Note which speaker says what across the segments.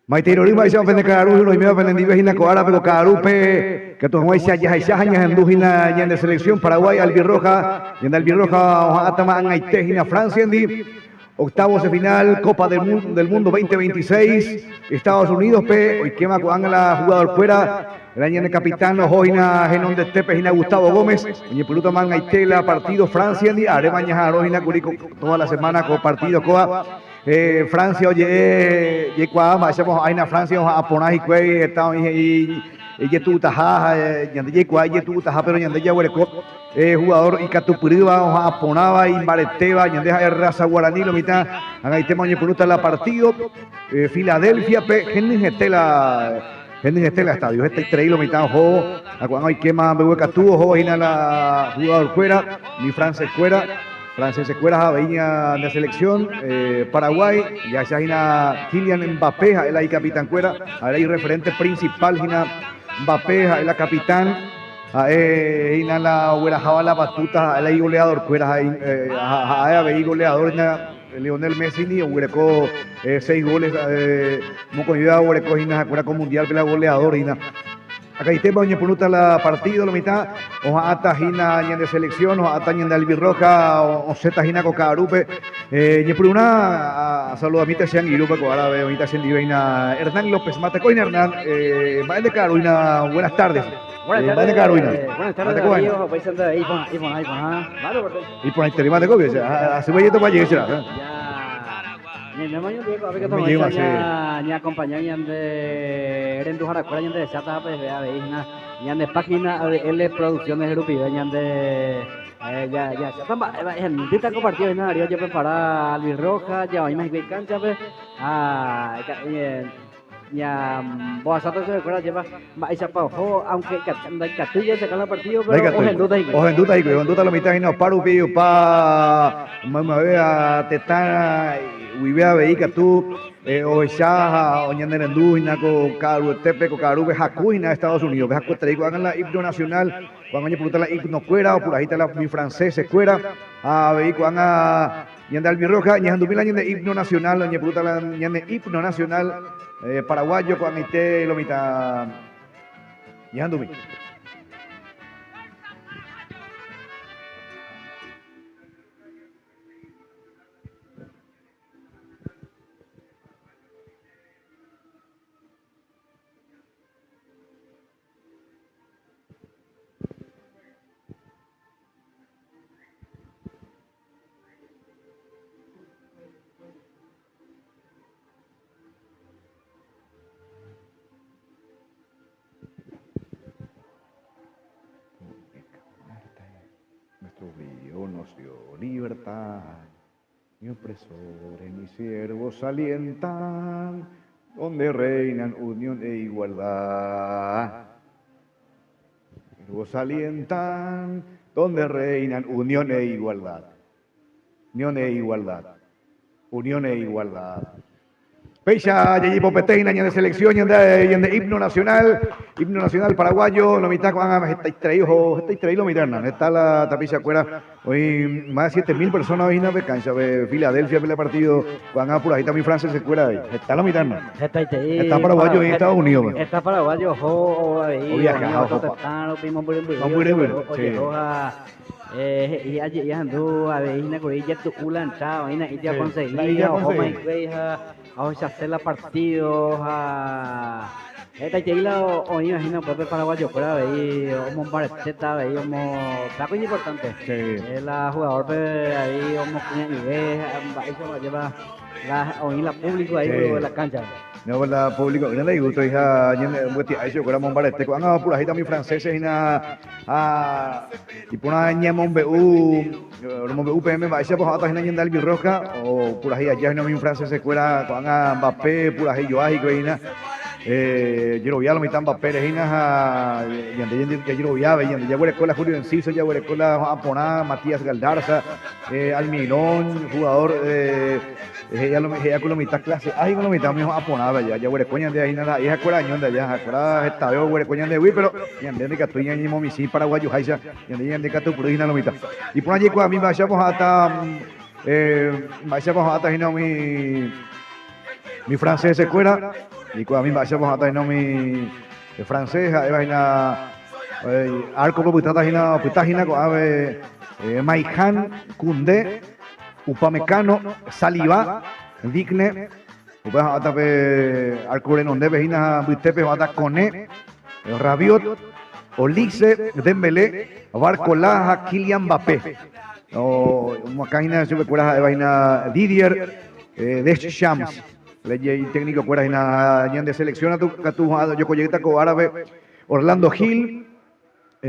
Speaker 1: Maitei rory mba'éichapa pende ka'aru roiméva penendive hína ko árape ko ka'arúpe katu hag̃uáicha jahecha ha ñahendu hína ñande selección Paraguay albirroja, ñande albirroja oha'ãtama ag̃aite hína Francia-ndi octavos de final Copa del Mundo 2026 Estados Unidos-pe oikéma ko'ág̃a la jugador-kuéra la ñande capitán oho hína henondetépe hína Gustavo Gómez oñepyrũtama ag̃aite la partido Francia-ndi aréma ñaha'arõ hína kuri toda la semana ko partido kóva. Francia oje'e jaikuaa mba'éichapa oha'ãina Francia oha'ã porã hikuái heta oĩ he'i ijetu'utaha ha ñande jaikuaa ijetu'utaha péro ñande jaguereko jugador ikatupyrýva oha'ã porãva imbaretéva ñande ha'e raza guarani lo mitã ag̃aitéma oñepyrũta la partido Filadelfia-pe henyhẽte la henyhẽte la estadio hetaiterei lo mitã oho ha ko'ág̃a oikéma mbeguekatu oho hína la jugador-kuéra umi francés-kuéra. Francesekuéra ha avei ñande selección Paraguái, jahecha hína Kylian Mbappé ha'e la ikapitankuéra, ha'e la irreferente principal hína Mbappé ha'e la capitán, ha'e hína la ogueraháva la batuta, ha'e la igoleadorkuéra, ha'e avei goleador hína Lionel Messi ni oguereko 6 goles, mokõivéva oguereko hína ha'ekuéra ko mundial-pe la goleador hína. Akaitépa oñepyrũta la partido lo mitã, oha'ãta hína ñande selección, oha'ãta ñande albirroja, osẽta hína ko ka'arúpe. Ñepyrũrã asaludamíta che angirũpe ko árape oĩta chendive hína Hernán López Matecoina. Hernán, mba'e nde ka'aru hína? Buenas tardes.
Speaker 2: Buenas
Speaker 1: Mba'e nde ka'aru hína?
Speaker 2: Buenas tardes,
Speaker 1: Matecoina.
Speaker 2: Darío, upéicha nde avei, iporã, iporã, iporã. Mba'e reporte?
Speaker 1: Iporãiterei Matecovi, asy vaietopa jey che rã.
Speaker 2: Ya. Ñaiméma ñandive ko'ápe katu
Speaker 1: Ñaiméma,
Speaker 2: hag̃uáicha
Speaker 1: sí.
Speaker 2: ña- ñaakompaña ñande renduharakuéra ñande recháta ha peve avei hína ñande página ADL Producciones rupive ñande eh, ya jahecháta mba'éva hendýta ko partido hína Darío ojeprepara Albirroja javaíma hikuái kánchape ha ika- eh, Ñambohasáta chupekuéra ajépa mba'éichapa oho, aunque ndaikatúi jahechaka la partido, pero
Speaker 1: Ndaikatúi.
Speaker 2: ohendúta hikuái.
Speaker 1: Ohendúta hikuái, ohendúta lo mitã hína opa rupi, opa maymavéva tetã guive avei katu ohecha ha oñanerendu hína ko ka'aruetépe, ko ka'arúpe haku hína Estados Unidos-pe. Hakueterei ko'ág̃a la himno nacional, ko'ág̃a oñepyrũta la himno-kuéra, opurahéita la umi franceses-kuéra ha avei ko'ág̃a Ñande albirroja, ñahendumi la ñande himno nacional, oñepyrũta la ñande himno nacional paraguayo ko'ag̃aite lo mitã ñahendumi. Nuestro brillo nos dio libertad, ni opresores ni siervos alientan, donde reinan unión e igualdad. Siervos alientan, donde reinan unión e igualdad. Unión e igualdad. Unión e igualdad. Péicha jajepopete hína ñande selección, ñande, ñande himno nacional, himno nacional paraguayo, lo mitad ko'ág̃a hetaiterei oho, hetaiterei lo mitad, Hernán. Heta la tapichakuéra, oĩ más de 7000 personas oĩ hína pe cancha-pe, Filadelfia-pe la partido, ko'ág̃a apurahéita umi francesekuéra avei. Heta lo mitad, Hernán.
Speaker 2: Hetaiterei
Speaker 1: Heta paraguayo oĩ Estados Unidos-pe.
Speaker 2: Heta paraguayo oho avei,
Speaker 1: Oviaja,
Speaker 2: oĩ otro
Speaker 1: ohopa.
Speaker 2: tetã rupi mombyry
Speaker 1: Mombyry, sí.
Speaker 2: ojeho ha He'i aje'i ahendu avei hína kuri ijetu'u la entrada oĩna illa
Speaker 1: Sí, la
Speaker 2: conseguí
Speaker 1: illa
Speaker 2: ha ohóma
Speaker 1: conseguí.
Speaker 2: hikuái ha ohechase la partido ha hetaiterei la oĩva hína upépe paraguayokuéra avei omombaretéta avei omo péva ko iñimportante
Speaker 1: Sí.
Speaker 2: la jugador-pe avei omokyre'ỹve ha mba'éichapa ajépa la oĩ la público ahí
Speaker 1: Sí.
Speaker 2: la cancha-pe.
Speaker 1: No, la público ỹre ndaigústo hija ñane mbyeti'ái chupekuéra omombarete ko'ág̃a opurahéita umi franceses hína Ha iporã ñamombe'u, romombe'u peẽme mba'éichapa ho'áta hína ñande albirroja, opurahéi aja hína umi francesekuéra ko'ág̃a Mbappé purahéi joa hikuái hína. Jerovia lo mitã Mbappére hína ha ñande jajerovia avei, ñande jaguereko la Julio Enciso, jaguereko la ho'ã porã Matías Galdarza, Almirón, jugador He'i ku lo mitã clase A hína lo mitã umi ho'a porãva aja, jaguereko ñande hína ndaha'éi hakuéra añónte aja, hakuéra hetave oguereko ñandegui, pero ñande ndaikatúi ñañemomichĩ paraguayoháicha, ñande ñande katupyry hína lo mitã. Iporã jaikuaami mba'éichapa oha'ãta mba'éichapa oha'ãta hína umi umi francesekuéra. Jaikuaami mba'éichapa oha'ãta hína umi francés ha'éva hína arco-pe opytáta hína, opyta hína ko'ãve Maiján, Koundé, Upamecano, Saliba, Digne, upéva ha'ãta pe arco renondépe hína ha mbytépe ho'áta Koné, Rabiot, Olise, Dembélé, Barcola ha Kylian Mbappé. Omoakã hína chupekuéra ha'éva hína Didier Deschamps. Lejei técnico-kuéra hína ñande selección katu ojokojeýta ko árape Orlando Gil,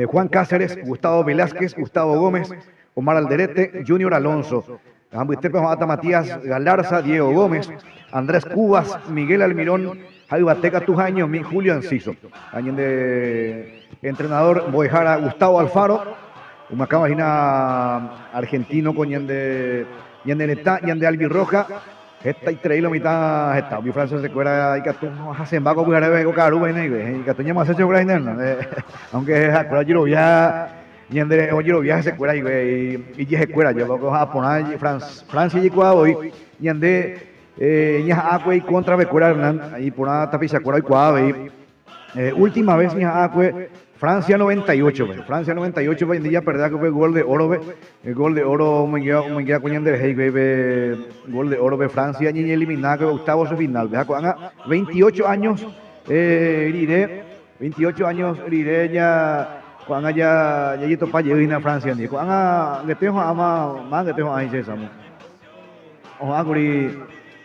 Speaker 1: Juan Cáceres, Gustavo Velázquez, Gustavo Gómez, Omar Alderete, Junior Alonso. Ha mbytépe oha'ãta Matías Galarza, Diego Gómez, Andrés Cubas, Miguel Almirón ha yvate katu ha'eñomi Julio Enciso. Ha ñande entrenador mbo'ehára Gustavo Alfaro, omoakãva hína argentino ko ñande ñane retã, ñande albirroja. Hetaiterei lo mitã heta umi francesekuéra ikatu hasẽmba ko pyhareve ko ka'arúpe hína hikuái. Ikatu ñamoasẽ chupekuéra hína, aunque ha'ekuéra ojerovia ñande ojerovia hesekuéra hikuái ijehekuéra jepa ko ha'a porã Francia jaikuaa voi ñande ñaha'ãkue ikontrapekuéra Hernán iporã tapichakuéra oikuaa avei. Última vez ñaha'ãkue Francia 98-pe. Francia 98-pe ñande japerde pe gol de oro-pe. El gol de oro omoingéva ñanderehe hikuái pe gol de oro-pe Francia ñañeeliminákue octavos de final-pe. Ha ko'ág̃a 28 años rire, 28 años rire ja ko'ág̃a ja jajetopa jey hína Francia ndive. Ko'ág̃a angete oha'ãma, ma angete oha'ã hína che Samu. Oha'ãkuri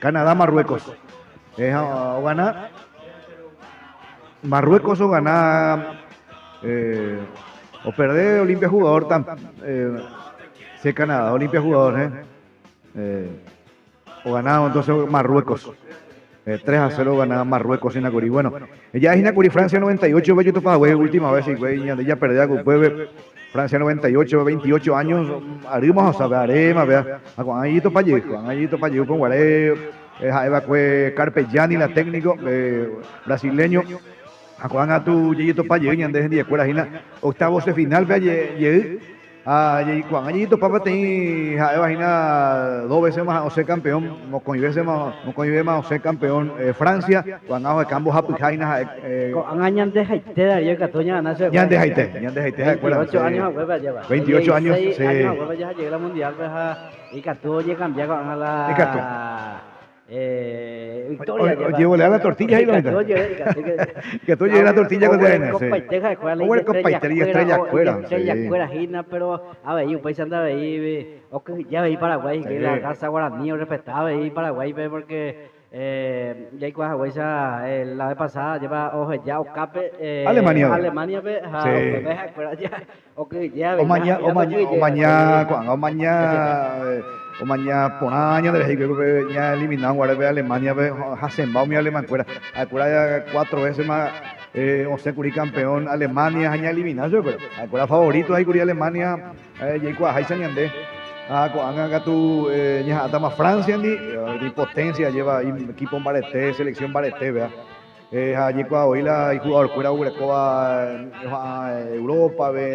Speaker 1: Canadá Marruecos. Ha ogana Marruecos ogana operde Olimpia jugador tan se Canadá Olimpia jugador ogana entonces Marruecos 3 a 0 ogana Marruecos hína kuri. Bueno, ya hína kuri Francia 98 pe jotopa hague última vez hikuái ñande japerde upépe Francia 98 28 años arýma ohasápe aréma péa ha ko'ág̃a ijetopa jey ko'ág̃a ijetopa jey upe guare Ha'e va'ekue Carpegiani la técnico brasileño ha ko'ág̃a katu jajetopa jey ñande hendivekuéra hína octavos de final-pe jey ha ko'ág̃a jajetopa peteĩ ha'éva hína dos veces-ma osẽ campeón, mokõi veces-ma, mokõivéma osẽ campeón Francia, ko'ág̃a oheka mbohapyha hína ha'e.
Speaker 2: Ko'ág̃a ñandehaite Darío ikatu ñagana chupekuéra.
Speaker 1: Ñandehaite, ñandehaite ha'ekuéra.
Speaker 2: 28 años haguépe ajépa.
Speaker 1: 28 años, sí.
Speaker 2: 16 años haguépe jaha jey la mundial-pe ha Ikatu oñekambia ko'ág̃a la
Speaker 1: Ikatu.
Speaker 2: eh, victoria.
Speaker 1: O- Ojevolea la tortilla ahí lo
Speaker 2: Ikatu ojere, ikatu que-
Speaker 1: Ikatu ojere la tortilla con
Speaker 2: Oguerekopaite ha'ekuéra la
Speaker 1: Oguerekopaite la
Speaker 2: ijestrella
Speaker 1: ijestrella-kuéra,
Speaker 2: ijestrella-kuéra
Speaker 1: sí.
Speaker 2: hína, pero avei upéicha avei okyhyje avei Paraguái, que la
Speaker 1: Sí.
Speaker 2: raza guaraní orrespeta avei Paraguáipe porque eh, jaikuaa haguéicha eh, la vez pasada jepa oheja okápe eh,
Speaker 1: Alemania-pe.
Speaker 2: Alemania-pe ha
Speaker 1: Sí.
Speaker 2: upépe ha'ekuéra ja Okyhyje avei.
Speaker 1: Omaña, omaña, omaña, ko'ág̃a omaña, omaña porã ñanderehe hikuái upe ñaeliminárõ guare pe Alemania-pe hasẽmba umi alemankuéra. Ha'ekuéra cuatro vécema osẽ kuri campeón Alemania ha ñaelimina chupekuéra. Ha'ekuéra favorito ha'ékuri Alemania jaikuaaháicha ñande. Ha ko'ág̃a katu ñaha'ãtama Francia-ndi, peteĩ potencia ajéva equipo mbarete, selección mbarete péva. Ha jaikuaa voi la ijugadorkuéra oguerekóva oha'ã Europa-pe,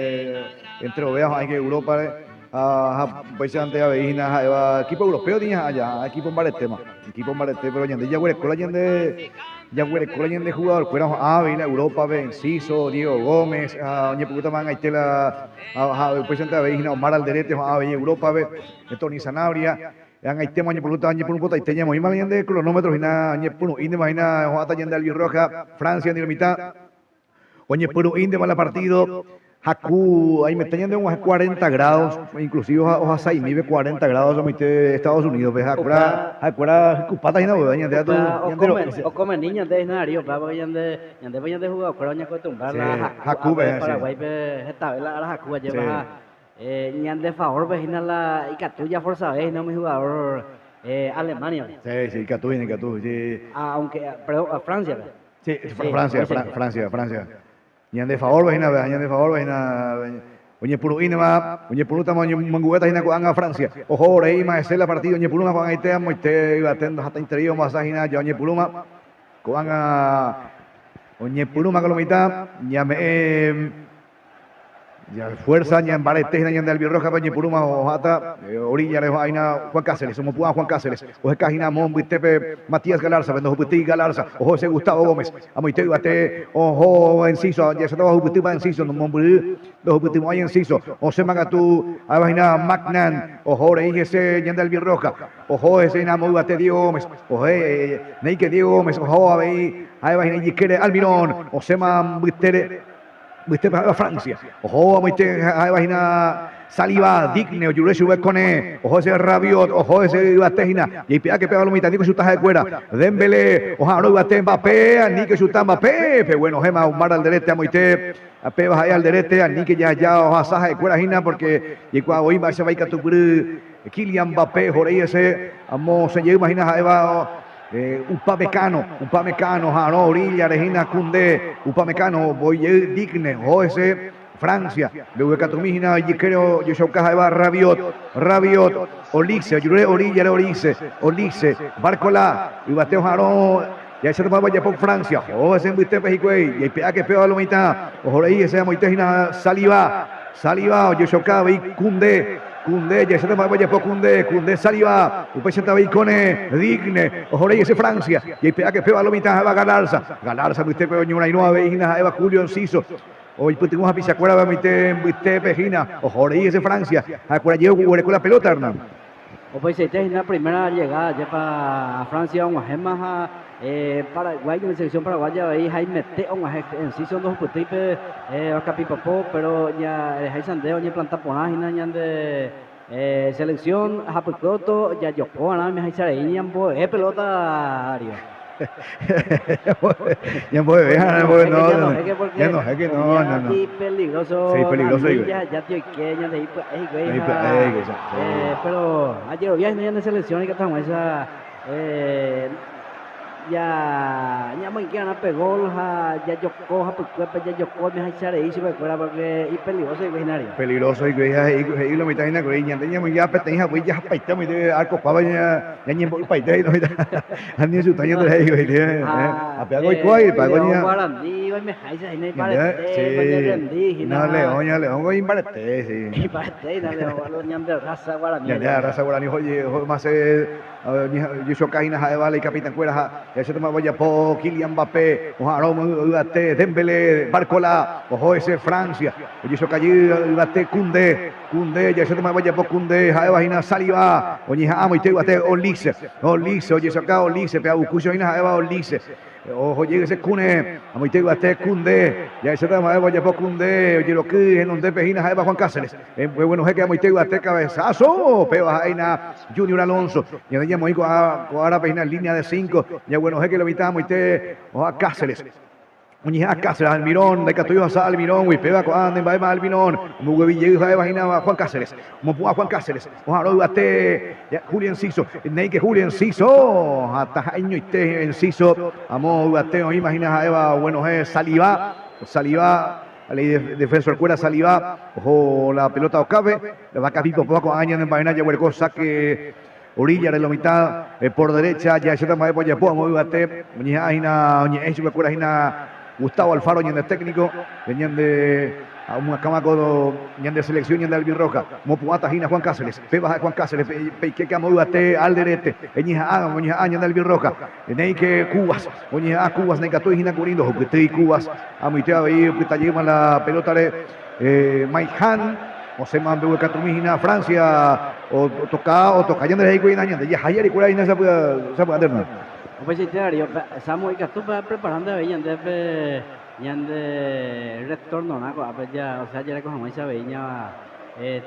Speaker 1: entre ovéva oha'ã Europa-re, ha upéichante avei hína ha'éva equipo europeo ñaha'ã ja, equipo mbaretéma, equipo mbarete, pero ñande jaguereko la ñande, jaguereko la ñande jugadorkuéra oha'ã avei la Europa-pe, Enciso, Diego Gómez, ha oñepyrũtama ag̃aite la, ha upéichante avei hína Omar Alderete oha'ã avei Europa-pe, Tony Sanabria. Ag̃aitéma oñepyrũta oñepyrũpotaite ñamoĩma la ñande cronómetro hína oñepyrũ'íntema hína ho'áta ñande albirroja Francia ndive mitã oñepyrũ'íntema la partido haku aimete ñande og̃uahẽ 40 grados inclusive ohasaimípe 40 grados omoite Estados Unidos-pe ha'ekuéra ha'ekuéra hykupáta hína upéva ñande katu ñande ro'y.
Speaker 2: Okomeni ñande hína Darío upéva porque ñande ñande ñande jugadorkuéra oñakostumbra la haku ápe Paraguáipe hetave la ára haku ajépa ha Ñande favor-pe hína la ikatu jaforzave hína umi jugador Alemania-pe.
Speaker 1: Sí, sí, ikatu hína, ikatu, sí.
Speaker 2: Aunque, perdón, Francia-pe.
Speaker 1: Sí, Francia, Francia, Francia. Ñande favor-pe hína, ñande favor-pe hína, oñepyrũ'ínema, oñepyrũtama oñemongu'éta hína ko'ág̃a Francia. Oho reíma hese la partido, oñepyrũma ko'ag̃aite amoite yvate hatãiterei ombohasa hína ja oñepyrũma. Ko'ág̃a oñepyrũma ko lo mitã, ñame'ẽ. Fuerza ñambarete hína ñande albirroja pe oñepyrũma oha'ãta orilla re oha'ã Juan Cáceres, omopu'ã Juan Cáceres, oheka hína amo mbytépe Matías Galarza pe ndohupytýi Galarza, oho hese Gustavo Gómez, amoite yvate oho Enciso, jahecháta ohupytýpa Enciso, mombyry ndohupytymo'ãi Enciso, osẽma katu ha'éva hína Magnan, oho rei hese ñande albirroja, oho hese hína amo yvate Diego Gómez, ohe néike Diego Gómez, oho avei ha'éva hína ijykére Almirón, osẽma mbytére. Mbytépe ha'éva Francia. Oho amoite ha'éva hína Saliba, Digne, ojurure chupe Koné, oho hese Rabiot, oho hese yvate hína. Jaipe'áke péva lo mitãndi ko chuta ha'ekuéra. Dembélé oha'arõ yvate Mbappé, aníke chuta Mbappé, pe guenohẽma Omar Alderete amoite, péva ha'e Alderete, aníke jaheja ohasa ha'ekuéra hína porque jaikuaa voi mba'éichapa ikatupyry Kylian Mbappé, ohorei hese amo osẽ jeýma hína ha'éva Upamecano, Upamecano, ha'arõ orilla rehína Koundé, Upamecano voi jey Digne, oho hese Francia, mbeguekatumi hína ijykére ojechauka ha'éva Rabiot, Rabiot, Olise, ojurure orilla-re Olise, Olise, Barcola, yvate oha'arõ jahecháta mba'épa ojapo Francia, oho hese mbytépe hikuái, jaipe'áke péva lo mitã, ohorei hese amoite hína Saliba, Saliba, ojechauka avei Koundé, Koundé, jahecháta mba'épa ojapo Koundé, Koundé Saliba, upéichante avei Koné, Digne, ohorei hese Francia, jaipe'áke péva lo mitã ha'éva Galarza, Galarza mbytépe oñorairõ avei hína ha'éva Julio Enciso, oipytyvõ hapichakuérava mbyte mbytépe hína, ohorei hese Francia, ha'ekuéra jey oguereko la pelota, Hernán.
Speaker 2: Upeichaite hína primera llegada ajépa Francia og̃uahẽma ha Paraguái, ñane selección paraguaya avei haimete og̃uahẽ Enciso ndohupytýi pe vakapipopo, péro reháicha nde oñeplanta porã hína ñande selección hapykuévo jajoko va'erã oimeháicha rei ñambo'e pelota Darío.
Speaker 1: Ñambo'eve ha ñambo'e no, ñanohẽke no, no, no.
Speaker 2: Peligroso,
Speaker 1: Sí, peligroso
Speaker 2: ani jaheja tioike ñande ipya'e hikuái ha
Speaker 1: Ipya'e hikuái, sí.
Speaker 2: pero ajerovia hína ñane selección ikatu hag̃uáicha ja ñamoinge va'erã pe gol ha jajoko hapykuépe jajoko oimehaicha rei chupekuéra porque ipeligroso hikuái hína rei.
Speaker 1: Peligroso hikuái ha he'i lo mitã hína kuri ñande ñamoinge peteĩ haguéi jahapaite omoite arco páva ñañembo'ypaite he'i lo mitã. Ani ojuta ñande rehe hikuái ha pe algo oiko ahí, pe algo ña.
Speaker 2: Guarani oimeháicha hína imbarete, oñerrendi hína.
Speaker 1: No, León, ña León ko imbarete, sí.
Speaker 2: Imbarete hína León, ñande raza guarani.
Speaker 1: Ñande raza guarani oje, más ojechoka hína ha'éva la icapitán kuéra ha jahecháta ojapo Kylian Mbappé, oha'arõ yvate Dembélé, Barcola, oho hese Francia, ojechoka jey yvate Koundé. Koundé, jahecháta mba'épa ojapo Koundé, ha'éva hína Saliba, oñeha'ã moite yvate Olise, Olise, ojechauka Olise, pe avukucho hína ha'éva Olise, oho jey hese Koundé, amoite yvate Koundé, jahecháta mba'épa ojapo Koundé, ojeroky henondépe hína ha'éva Juan Cáceres, eguenohẽke amoite yvate cabezazo, péva ha'e hína Junior Alonso, ñande ñamoĩ ko'ã árape hína línea de cinco, jaguenohẽke lo mitã amoite oha Cáceres. Oñeha'ã Cáceres, Almirón, ndaikatúi ohasa Almiróngui, péva ko'ã ne mba'éma Almirón, omboguevi jey ha'éva hína Juan Cáceres, omopu'ã Juan Cáceres, oha'arõ yvate Julio Enciso, néike Julio Enciso, hatã ha'eñoite Enciso, amo yvate oĩma hína ha'éva oguenohẽ Saliba, Saliba, ley defensor kuéra Saliba, oho la pelota okápe, la vaca pipopóva ko'ã ñane mba'erã jaguereko saque Orilla-re lo mitã por derecha, jahecháta mba'épa ojapo amo yvate, oñeha'ã hína oñe'ẽ chupekuéra hína Gustavo Alfaro ñande técnico, ñande omyakãva ko ñande selección ñande albirroja, omopu'ãta hína Juan Cáceres, péva ha'e Juan Cáceres, peikéke amo yvate Alderete, eñeha'ã oñeha'ã ñande albirroja, néike Cubas, oñeha'ã Cubas ndaikatúi hína kuri ndohupytýi Cubas, amoite avei opyta jeýma la pelota-re. Maiján osẽma mbeguekatumi hína Francia otoka otoka ñande rehe hikuái ñande jahái arikuéra hína sapy'a sapy'ánte hermano.
Speaker 2: Upeichaite Darío, Samu ikatu pe preparánte avei ñande pe ñande retornorã ko'ápe ja, o sea jareko hag̃uáicha avei ña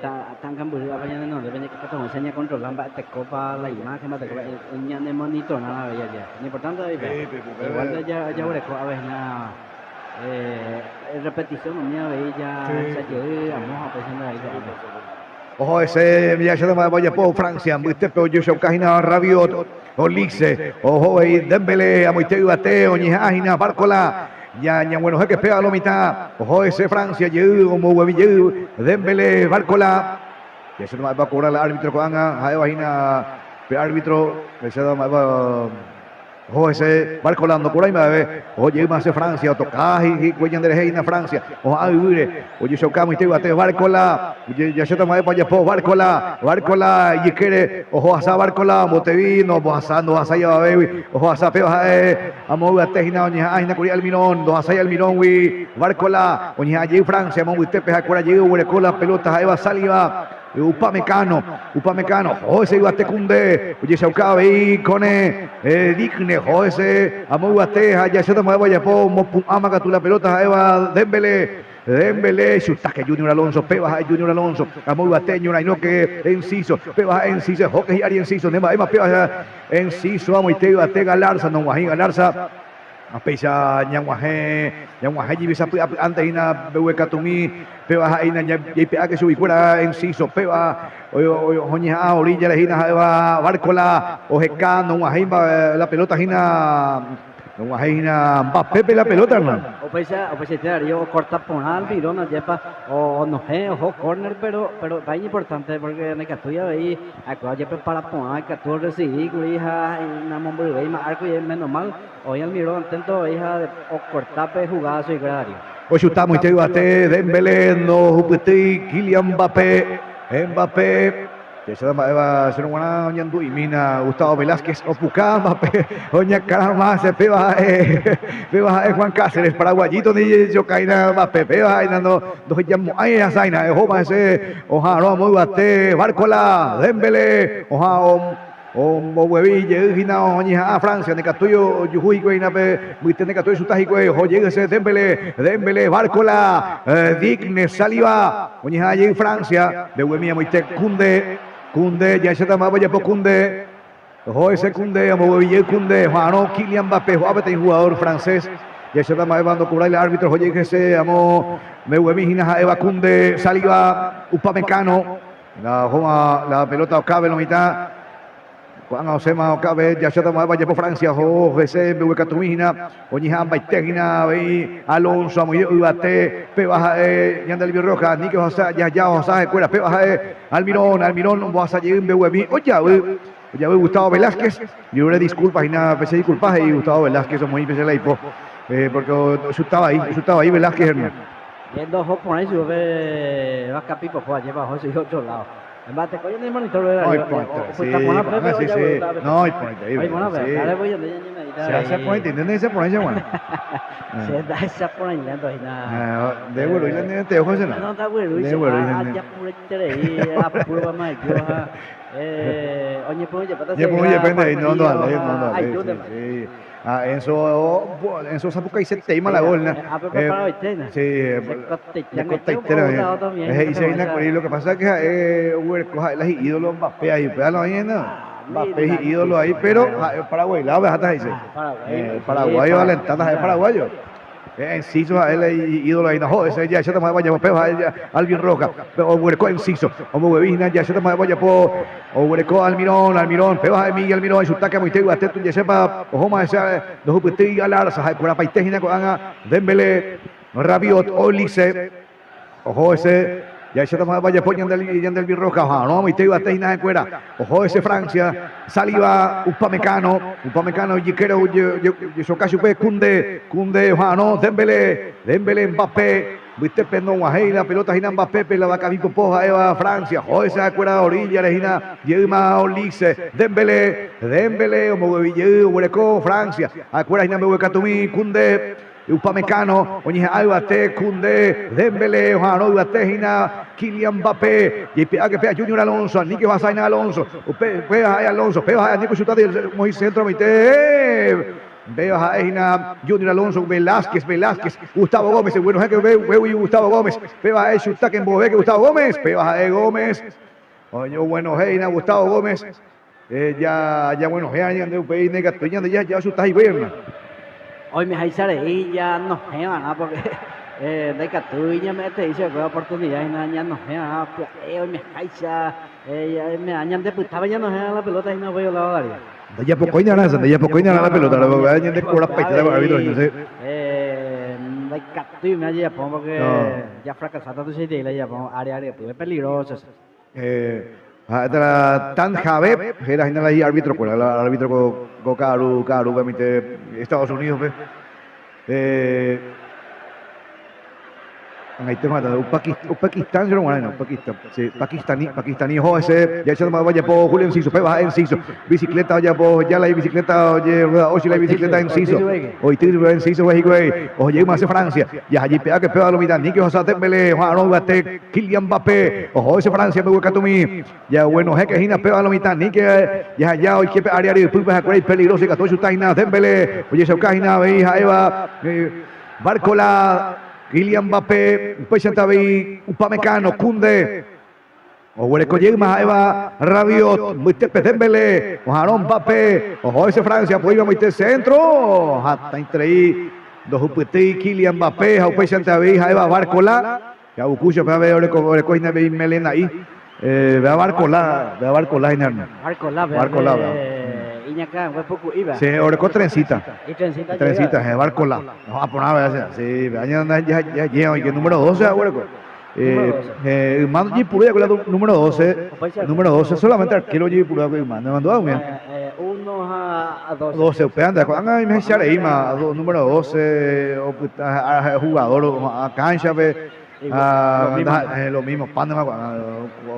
Speaker 2: ta'angambyry ápe ñane renondépe ikatu hag̃uáicha ñakontrola mba'etekópa la imagen, mba'etekópa ñane monitorã avei aje. Iñimportánte avei pe. Igual jaguereko avei hína. Repetición umi avei jahecha jey amo ha upéicha ndaha'éi ko'ápe.
Speaker 1: Oho hese jahecháta mba'épa ojapo Francia mbytépe ojechauka hína Rabiot, Olise, oho avei Dembélé amoite yvate oñeha'ã hína Barcola, ñaguenohẽke péva lo mitã, oho hese Francia jey omboguevi jey Dembélé, Barcola, jahecháta mba'épa okobra la árbitro ko'ág̃a ha'éva hína pe árbitro, jahecháta mba'épa. Oho hese Barcola ndokurái mba'eve, oho jeýma hese Francia, otoka hikuái ñanderehe hína Francia, oha'ã yvýre, ojechauka amoite yvate Barcola, jahecháta mba'épa ojapo Barcola, Barcola ijykére, ohohasa Barcola, ombotevi, nombohasa, ndohasái avavégui, ohohasa péva ha'e amo yvate hína oñeha'ã hína kuri Almirón, ndohasái Almiróngui Barcola, oñeha'ã jey Francia, amo mbytépe ha'ekuéra jey oguereko la pelota ha'éva Saliba. Upamecano, Upamecano, oho yvate Koundé, ojechauka avei Kone, Digne, oho hese amo yvate ha jahecháta mba'épa ojapo, omopu'ãma katu la pelota ha'éva Dembélé, Dembélé, chutáke Junior Alonso, péva ha'e Junior Alonso, amo yvate ñorairõke Enciso, péva ha'e Enciso, ehóke hi'ári Enciso, ne mba'éma péva Enciso, amoite yvate Galarza, nog̃uahẽi Galarza. Ha péicha ñag̃uahẽ, ñag̃uahẽ jive sapy'apy'ánte hína mbeguekatumi, péva ha'e hína jaipe'áke chuguikuéra enciso, péva oñeha'ã oríllare hína ha'éva Barcola oheka nog̃uahẽiva la pelota hína, nog̃uahẽi hína Mbappépe la pelota, hermano.
Speaker 2: Upéicha, upeichaite Darío okorta porã Almirón ajépa onohẽ oho kórner, péro péro iñimportánte pórke ndaikatúi avei ha'ekuéra ojeprepara porã ikatu orresivi kuri ha namombyryvéima árko méno mal. Oĩ Almirón atento avei ha okorta pe jugada chuguikuéra Darío.
Speaker 1: Ochuta amoite yvate Dembélé ndohupytýi Kylian Mbappé, Mbappé, jahecháta mba'éva chéro g̃uarã oñandu'imína Gustavo Velázquez opuka Mbappé oñakãrama che péva ha'e péva ha'e Juan Cáceres paraguayito ndijokáina Mbappé péva ha'éina ndohejamo'ãi hasáina ohóma hese oha'arõ amo yvate Barcola Dembélé oha'arõ Omboguevi jey hína oñeha'ã Francia, ndikatúi ojuhu hikuái hína pe mbyte ndikatúi ochuta hikuái, oho jey hese Dembélé, Dembélé, Barcola, Digne, Saliba, oñeha'ã jey Francia, mbeguemi amoite Koundé, Koundé, jahecháta mba'épa ojapo Koundé, oho hese Koundé, omboguevi jey Koundé, oha'arõ Kylian Mbappé, ho'a peteĩ jugador francés, jahecháta mba'épa ndokobrái la árbitro, oho jey hese amo mbeguemi hína ha'éva Koundé, Saliba, Upamecano. La ohóma la pelota okápe lo mitã. Ko'ág̃a osẽma okápe jahecháta mba'épa ojapo Francia oho hese mbeguekatumi hína, oñeha'ãmbaite hína avei Alonso amoĩ yvate, péva ha'e ñande albirroja, aníke ohasa jaja ohasa ha'ekuéra, péva ha'e Almirón, Almirón ombohasa jey mbeguemi, ojavy, ojavy Gustavo Velázquez, jerure disculpa hína, pe che disculpa he'i Gustavo Velázquez omoĩ pe che la ipo, porque ochuta vai, ochuta vai Velázquez hermano.
Speaker 2: Che ndoho porãi chupe pe vakapi popo ajépa oho chugui otro lado. Mba'eteko ñande monitor
Speaker 1: No iporãite, sí, ko'ág̃a sí, sí, no iporãite, sí. Che ahecha porãite, nde ndehecha porãi che g̃uarã.
Speaker 2: Che ndahecha porãi lénto hína.
Speaker 1: Nde guerúi la nde oho che no.
Speaker 2: No ndaguerúi che, ajapureterei apúrova ma'ẽju ha oñepyrũ jepéta che
Speaker 1: Ñepyrũ jepe ndéi, no ndovaléi, no ndovaléi, sí, sí. Ah, Enzo, Enzo osapukaiseteíma la gol, Sí, he'ise hína kuri, lo que pasa que ha'e oguereko ha'e la hi'ídolo Mbappé ahí, upéva la oĩ hína. Mbappé hi'ídolo ahí, pero ha'e Paraguay lado ovejáta he'ise. Paraguayo oalentáta ha'e paraguayo. Enciso ha'e la ídolo hína, ho, ese jahecháta mba'épa ojapo, péva ha'e Alvin Rojas, oguereko Enciso, omboguevi hína jahecháta mba'épa ojapo, oguereko Almirón, Almirón, péva ha'e Miguel Almirón, ichutáke amoite yvate tujechépa ohóma hese ndohupytýi Galarza, ha'ekuerapaite hína ko'ág̃a Dembélé, Rabiot, Olise. Oho hese, jahecháta mba'épa ojapo ñande albirroja, oha'arõ amoite yvate hína ha'ekuéra. Oho hese Francia, Saliba, Upamecano, Upamecano ijykére ojechoka chupe Koundé, Koundé oha'arõ Dembélé, Dembélé Mbappé, mbytépe nog̃uahẽi la pelota hína Mbappépe, la vakavi popo ha'éva Francia. Oho hese ha'ekuéra oríllare hína jeýma Olise, Dembélé, Dembélé omboguevi jey oguereko Francia. Ha'ekuéra hína mbeguekatumi Koundé. Upamecano oñeha'ã yvate Koundé, Dembélé oha'arõ yvate hína Kylian Mbappé, jeipe'áke péa Junior Alonso, aníke ohasa hína Alonso, upe péva ha'e Alonso, péva ha'e aníke ochuta omoĩ centro amoite, péva ha'e hína Junior Alonso, Velázquez, Velázquez, Gustavo Gómez, eguenohẽke upégui Gustavo Gómez, péva ha'e chutáke mbovéke Gustavo Gómez, péva ha'e Gómez, oñoguenohẽ hína Gustavo Gómez, Ja jaguenohẽ ñande upéi ndaikatúi ñande jaheja ochuta hikuái hermano.
Speaker 2: Oimeháicha rei ñanohẽ va'erã porque ndaikatúi ñame'ẽtei chupekuéra oportunidad hína ñanohẽ va'erã pya'e oimeháicha ñande pytápe ñanohẽ va'erã la pelota hína upéi olado Darío.
Speaker 1: Ndajapokói na'erã esa, ndajapokói na'erã la pelota, ñande korapaite la árbitro hína, sí.
Speaker 2: Ndaikatúi umi ajejapo porque jafrakasáta tuichaiterei la jajapo área ryepýpe peligroso.
Speaker 1: Ha'éta Tan Javeb, héra hína la hi'árbitro kuéra, la árbitro ko ko ka'aru ka'arúpe mite Estados Unidos-pe. Eh, Ag̃aitéma Uzbekistán che rog̃uarã, Uzbekistán, sí, Pakistani, Pakistani oho hese, jahecha mba'épa ojapo Julio Enciso, péva ha'e Enciso, bicicleta ojapo, oheja la ibicicleta oje rueda ochi la ibicicleta Enciso, oity chupe Enciso pe hikuái, oho jeýma hese Francia, jaha jeipe'áke péva lo mitã, níke ohasa Dembélé, oha'arõ yvate Kylian Mbappé, oho hese Francia mbeguekatumi, jaguenohẽke hína péva lo mitã, níke jaheja oike pe área ryepýpe ha'ekuéra ipeligroso ikatu ochuta hína Dembélé, ojechauka hína avei ha'éva Barcola. Kylian Mbappé, upéichante avei Upamecano, Koundé, oguereko jeýma ha'éva Rabiot, mbytépe Dembélé, oha'arõ Mbappé, oho hese Francia, apoíva moite centro, hatãiterei ndohupytýi Kylian Mbappé ha upéichante avei ha'éva Barcola, Yavuku chupe avei oreko hína avei melena'i, vea Barcola, vea Barcola hína hermano.
Speaker 2: Barcola, vea
Speaker 1: Barcola, vea.
Speaker 2: Iñakãngue puku'íva.
Speaker 1: Sí, oreko trencita.
Speaker 2: Y trencita
Speaker 1: Trencita, je, Barcola. Oja porã vea, sí, sí, vea ña ña ña ña oike número 12 aguereko.
Speaker 2: Número 12.
Speaker 1: Yma ojepuru va'ekue la número 12, número 12 solamente arquero ojepuru va'ekue yma, ne mandu'a umi.
Speaker 2: Uno ha 12.
Speaker 1: 12, upéva ande, ko'ág̃a imehecha reíma, número 12 opyta jugador omo'ã cancha-pe, ha lo mismo, pándema ko'ág̃a,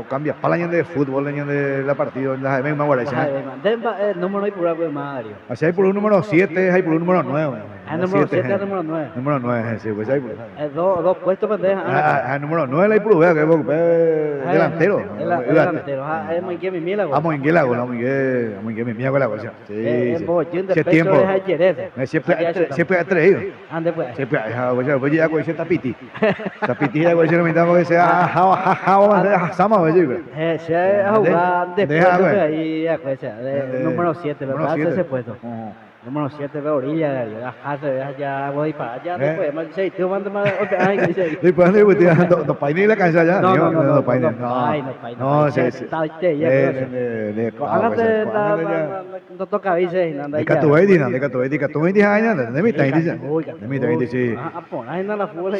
Speaker 1: ocambiapa la ñande fútbol, ñande la partido, ndaha'éi yma guaréicha.
Speaker 2: Nde mba'e número oipuru va'ekue yma, Darío?
Speaker 1: Che aipuru número 7 ha aipuru número 9.
Speaker 2: Ah, número 7 ha número 9.
Speaker 1: Número 9, sí, pues aipuru.
Speaker 2: Dos puestos pende.
Speaker 1: Ah, número 9 la aipuru, vea, que es delantero.
Speaker 2: Delantero, ah, es moingue mimi la
Speaker 1: gol. Ah, moingue la gol, moingue, moingue mimi la gol. Sí, sí.
Speaker 2: Ese tiempo.
Speaker 1: Siempre ha traído.
Speaker 2: Ande pues.
Speaker 1: Siempre, ah, pues pues ya con tapiti. Tapiti ya con ese mitad que sea ja ja ja sama, pues.
Speaker 2: Se ha jugado después ahí, número 7, ¿verdad? Ese puesto. Número 7 pe orilla de ahí, ajá, se ve allá, voy a disparar ya, después, más seis, tú manda más, ay,
Speaker 1: dice. Después de discutir, no, no paine la cancha ya,
Speaker 2: no, no, no,
Speaker 1: no, paine,
Speaker 2: no,
Speaker 1: no, sí, sí.
Speaker 2: Hágate, no toca dice,
Speaker 1: de Catubeidi, de Catubeidi, Catubeidi, ay, de mitad, dice, de mitad, sí.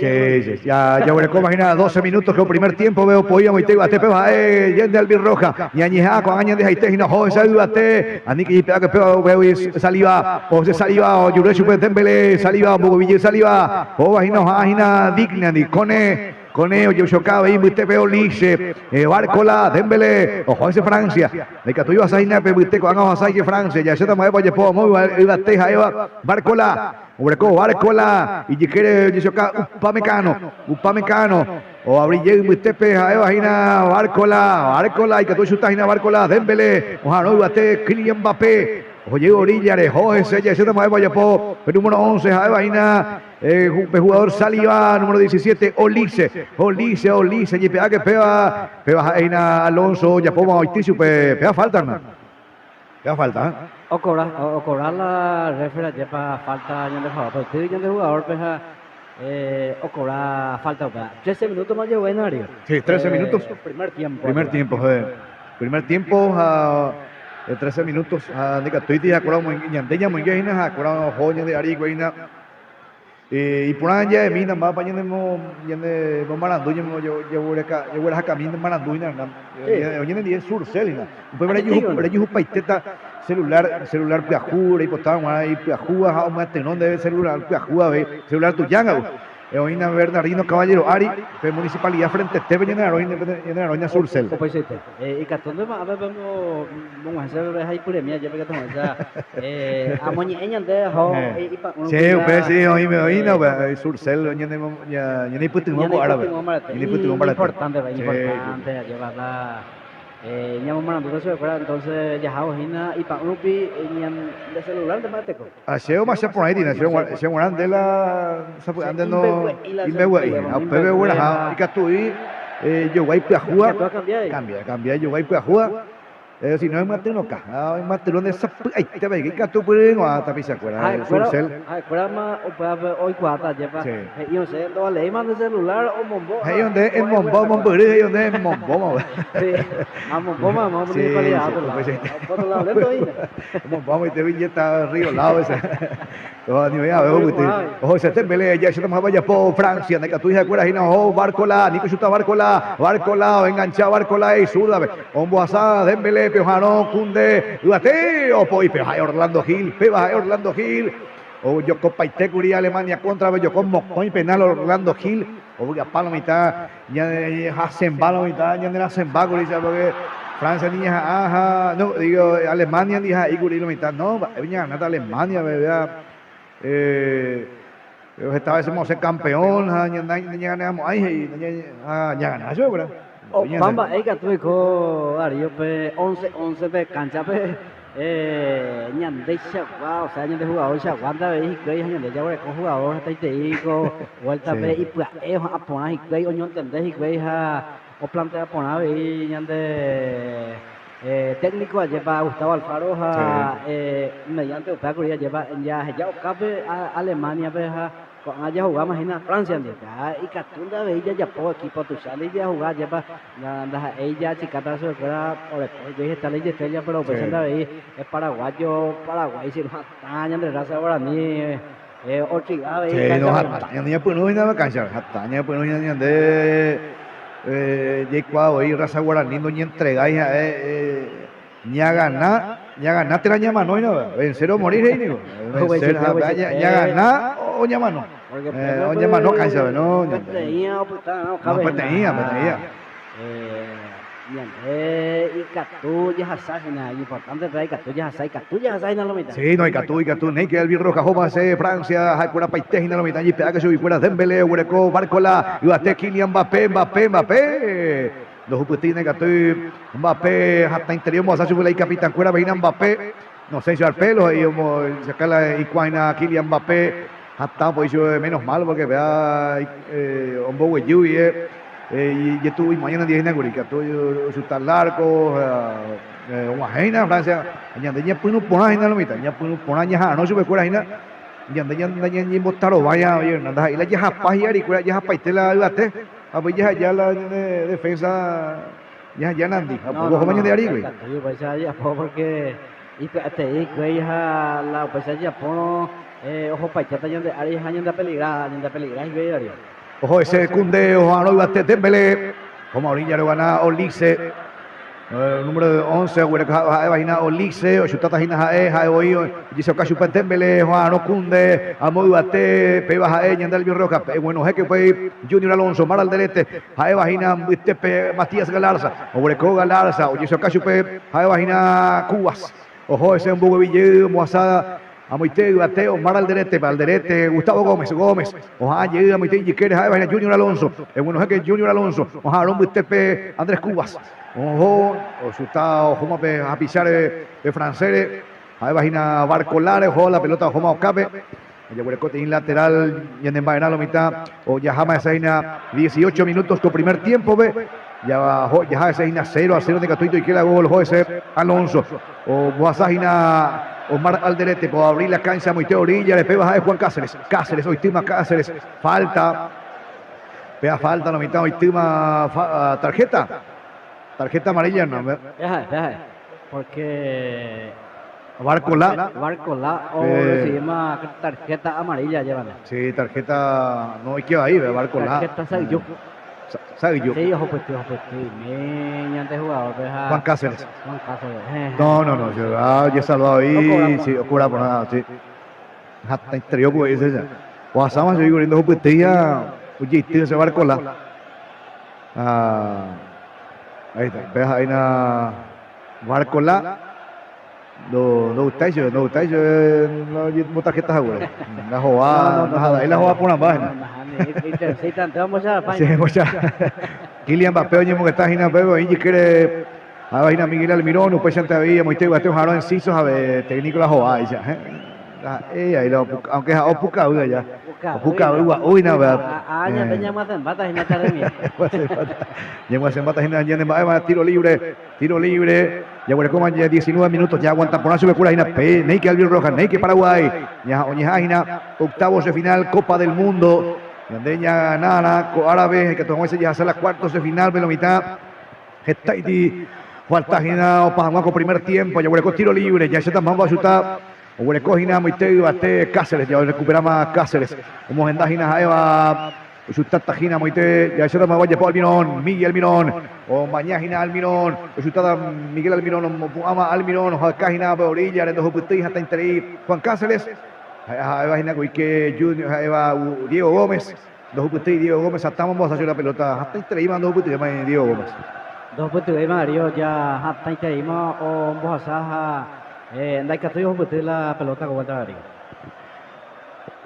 Speaker 1: Sí, sí, ya, ya, bueno, imagina 12 minutos que el primer tiempo veo poía muy te pe va yende albirroja, ñañeja con aña de haite, no joder, saludate, ani que pega que veo saliva. José Saliba, Yure Chupe Dembélé, Saliba, Bogoville Saliba, o Bajina Jajina Digna, Cone, Cone, Oye y Mutepe Olice, Barcola, Dembélé, o José Francia, de Catuyo Asaina, Pebuteco, Ana José Francia, ya se toma Eva, Yepo, Muy, Eva Teja, Eva, Barcola, Obreco, Barcola, y Yekere, Yeshoka, Upamecano, Upamecano, o Abrille, Mutepe, Eva, Jina, Barcola, Barcola, y Catuyo Tajina, Barcola, Dembélé, Ojano, Ibate, Kylian Mbappé, Oye, orilla, José, ya se toma Guayapó, el número 11, Jaime jugador Saliba, número 17, Olice, Olice, Olice, y pega que pega, pega Jaina Alonso, Yapó, Maoiticio, pega falta, hermano. Pega falta, ¿eh?
Speaker 2: O cobrar la refera, lleva falta, ya de jugador, pero de jugador, pega, o cobrar falta, 13 minutos más llevo en área.
Speaker 1: Sí, 13 minutos.
Speaker 2: Primer tiempo.
Speaker 1: Primer tiempo, joder. Primer tiempo, 13 minutos, de Catuiti, acorado, ñandeña, muy bien, acorado, joya de Ari, y por allá de mí, nada más, pa' mo, ñande, mo marandu, ñe mo, yo, yo voy acá, yo voy a camino marandu, ña, na, oye, ñe, ñe, surcel, ña. Pues, pero yo, pero yo, paiteta, celular, celular piajú, y postaban, ahí, piajú, ajá, un tenón de celular, piajú, a ver, celular tuyanga, güey. Hoy na Bernardino Caballero Ari, de Municipalidad Frente Teve, llena de Aroña, llena de Aroña Surcel.
Speaker 2: O pues, este, y catón de ma, a ver, vamos, vamos a hacer, ves ahí pure mía, ya me catón, o sea, a moñeña de jo, y pa,
Speaker 1: uno Sí, pues, sí, hoy me oí, no, pues, Surcel, ña, ña, ña, ña, ña, árabe.
Speaker 2: Ña, importante, importante, llevar la, ña, mamá, no se acuerda, entonces, ya, jao, jina, y pa, uno pi, ña, de celular de mateco.
Speaker 1: Aseo más por ahí, dina, se guardan de la, se puede andar no, y me voy, a pepe buena, ja, y catuí, yo voy piajúa, cambia, cambia, yo voy piajúa, Si no emyatyrõka, emyatyrõ nde sapy'aite avei, ikatupyry g̃uarã tapichakuéra, Furcell.
Speaker 2: Ha'ekuérama upévape oikuaáta ajépa, he'i osẽ ndovaleíma nde celular omombo.
Speaker 1: He'i onde emombo mombyry, he'i onde emombóma.
Speaker 2: Sí, amombóma amo municipalidad otro lado. Otro lado lento oĩne.
Speaker 1: Omombóma ite villeta río lado ese. Ni oĩ ave oguity. Oho ese Dembélé jahecháta hag̃ua ojapo Francia, ndaikatúi ha'ekuéra hína oho Barcola, Nico chuta Barcola, Barcola oengancha Barcola izurdape. Ombohasa Dembélé-pe oha'arõ Koundé yvate opoi pe ha'e Orlando Gil, péva ha'e Orlando Gil. Ojokopaite kuri Alemania kóntrape ojoko mokõi penal Orlando Gil. Ovy'apa lo mitã hasẽmba lo mitã ñanerasẽmba kuri porque Francia ni ñaha'ã ha no digo Alemania ndi ha'éi kuri lo mitã no mba'épe ñaganáta Alemania pe vea heta veces mosẽ campeón ha ñaganeamo'ãi he'i ha ñagana chupe kuéra.
Speaker 2: Opa mba'e ikatu oiko Darío pe once once pe cancha-pe. Ñandeichagua, osea ñande jugador-ichaguánte avei hikuái ha ñande jaguereko jugador hetaiterei ko vuéltape ipya'e oha'ã porã hikuái, oñontende hikuái ha oplantea porã avei ñande técnico ajépa Gustavo Alfaro ha mediante upéva kuri ajépa jaheja okápe Alemania-pe ha Ko'ág̃a jahugáma hína Francia ndive. Ha ikatúnte avei jajapo equipo tuicha ndi jahuga ajépa ndaha'éi jachikáta chupekuéra oreko hikuái heta ley de estrella, pero upéichante avei paraguayo, Paraguái sino hatã ñande raza guarani otriga avei
Speaker 1: Sí, no,
Speaker 2: cancha-pe.
Speaker 1: hatã ñande ñapyrũ hína cancha-pe, hatã ñapyrũ hína ñande jaikuaa voi raza guarani noñentregái ha'e Ñagana, ñagana térã ñamano hína, vencer o morir he'i niko. Vencer, ha ñagana o ñamano. O ñamano kánchape, no.
Speaker 2: Peteĩva opyta va'erã okápe.
Speaker 1: No, peteĩva, peteĩva.
Speaker 2: Ñande ikatu jahasa hína, iñimportánte péva ikatu jahasa, ikatu jahasa hína lo mitã.
Speaker 1: Sí, no, ikatu, ikatu. Néike Elvis Rojas hóva hese Francia, ha'ekuéra paite hína lo mitã, jepe'áke chuguikuéra Dembélé oguereko Barcola, yvate Kylian Mbappé, Mbappé, Mbappé. Ndohupytýi ndaikatúi Mbappé hatãiterei ombohasa chupe la ikapitankuérape hína Mbappé nosẽicho al pelo he'i omochaka la ikuã hína Kylian Mbappé hatã opoi chupe menos mal porque péva omboguejy guive ijetu'uimo'ã ñanendie hína kuri ikatu ochuta al arco og̃uahẽ hína Francia ñande ñepyrũ porã hína lo mitã ñepyrũ porã ñaha'arõ chupekuéra hína ñande ñañembotarovái ndaha'éi la jahapa hi'arikuéra jahapaite la yvate. Ha upéi jaheja la ñane defensa jaheja nandi. Ha
Speaker 2: No,
Speaker 1: upéi
Speaker 2: no,
Speaker 1: ohóma
Speaker 2: no,
Speaker 1: ñande árigui.
Speaker 2: ndaikatúi upéicha ajapo porque ipya'eterei hikuái ha la upéicha ajapórõ ohopaitéta ñande ári ha ñandeapeligra, ñandeapeligra hikuái Darío.
Speaker 1: Oho hese Koundé oha'arõ yvate Dembélé, Homa orilla rogana Olise. Número 11 oguereko ha'éva hína Olise, ochutáta hína ha'e, ha'e voi ojechauka chupe Dembélé, oha'arõ Koundé, amo yvate, péva ha'e ñande albirroja, pe guenohẽke upéi Junior Alonso, Mar Alderete, ha'éva hína mbytépe Matías Galarza, oguereko Galarza, ojechauka chupe ha'éva hína Cubas. Oho hese omboguevi jey ombohasa amoite yvate Omar Alderete, Alderete, Gustavo Gómez, Gómez, oha'ã jey amoite ijykére ha'éva hína Junior Alonso, eguenohẽke Junior Alonso, oha'arõ mbytépe Andrés Cubas, oho ochuta ohóma pe hapicháre pe francére, ha'éva hína Barcoláre, oho la pelota ohóma okápe, ojeguereko teĩ lateral ñanemba'erã lo mitã, ojaháma hese hína 18 minutos ko primer tiempo-pe, jaha hese hína 0 a 0 ndikatúi toike la gol oho hese Alonso, ombohasa hína Omar Alderete, po abrir la cancha moite orilla-re, péva ha'e Juan Cáceres, Cáceres oitýma Cáceres, falta, péva falta lo mitã oitýma tarjeta, tarjeta amarilla, no,
Speaker 2: Péva ha'e, péva ha'e. Porque
Speaker 1: Barcola.
Speaker 2: Barcola orrecibíma tarjeta amarilla llévame.
Speaker 1: Sí, tarjeta no oike vai, Barcola.
Speaker 2: Tarjeta sa'yju.
Speaker 1: Sa'yju.
Speaker 2: Sí, ohupyty, ohupyty imi ñande jugador pe ha
Speaker 1: Juan Cáceres.
Speaker 2: Juan Cáceres.
Speaker 1: No, no, no, yo ah, ojesalva oĩ, sí, okobra porã, sí. Hatãiterei opu'ã ese. Ohasáma chugui kuri ndohupytýi ha ojeity hese Barcola. Ah, ahí está, pe ha'éina Barcola ndo ndogustái chupe, ndogustái chupe la oñembotarjeta haguére. La hova, ndaha'éi la hova porãmba hína. Sí, mocha. Kylian Mbappé oñemongeta hína upépe oĩ ijykére ha'éva hína Miguel Almirón, upéichante avei amoite yvate oha'arõ Enciso jave técnico la hova háicha. Ndaha'éi ahí la opuka, aunque ha'e opukavy allá. Opukavy gua'u hína upéva.
Speaker 2: Ah, ñande ñamyasẽmbáta hína tarde.
Speaker 1: Ñamyasẽmbáta hína ñane mba'éva tiro libre, tiro libre. Jaguerekóma 19 minutos, ya aguanta porã chupekuéra hína pe néike Albirroja, néike Paraguay. Oñeha'ã hína octavos de final Copa del Mundo. Ñande ñaganárã ko árape ikatu hag̃uáicha jahasa la cuartos de final pe lo mitã. Hetaiti falta hína opa hag̃ua ko primer tiempo. Jaguereko tiro libre, jahecháta mávapa ochuta. Oguereko hína amoite yvate Cáceres, ja orrekuperáma Cáceres. Omohenda hína ha'éva ochutáta hína amoite, jahecháta mávapa ojapo Almirón, Miguel Almirón. Omaña hína Almirón, ochutáta Miguel Almirón, omopu'ãma Almirón, ohaka hína pe orilla-re, ndohupytýi hatãiterei Juan Cáceres. Ha'éva hína koike Junior, ha'éva Diego Gómez. Ndohupytýi Diego Gómez, hatãma ombohasa chupe la pelota, hatãitereíma ndohupytyvéma Diego Gómez.
Speaker 2: Ndohupytyvéima Darío, ja hatãitereíma ombohasa ha ndaikatúi ohupyty la pelota ko vuelta Darío.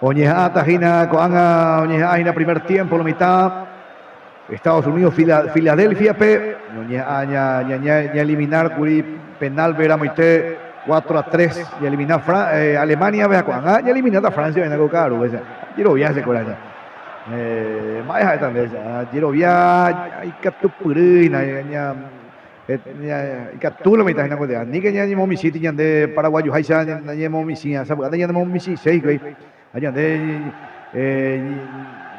Speaker 1: Oñeha'ãta hína ko'ág̃a oñeha'ã hína primer tiempo lo mitã Estados Unidos Filadelfia-pe oñeha'ã ñaeliminar kuri penal-pe ramoite 4-3 ñaelimina Alemania-pe ha ko'ág̃a ñaelimináta Francia-pe ko ka'aru jerovia hesekuéra mba'e ha'éta nde jerovia ikatupyry ikatu lo mitã hína ko aníke ñañemomichĩti ñande paraguayoháicha ñañemomichĩ sapy'ánte ñanemomichĩse hikuái Ha ñande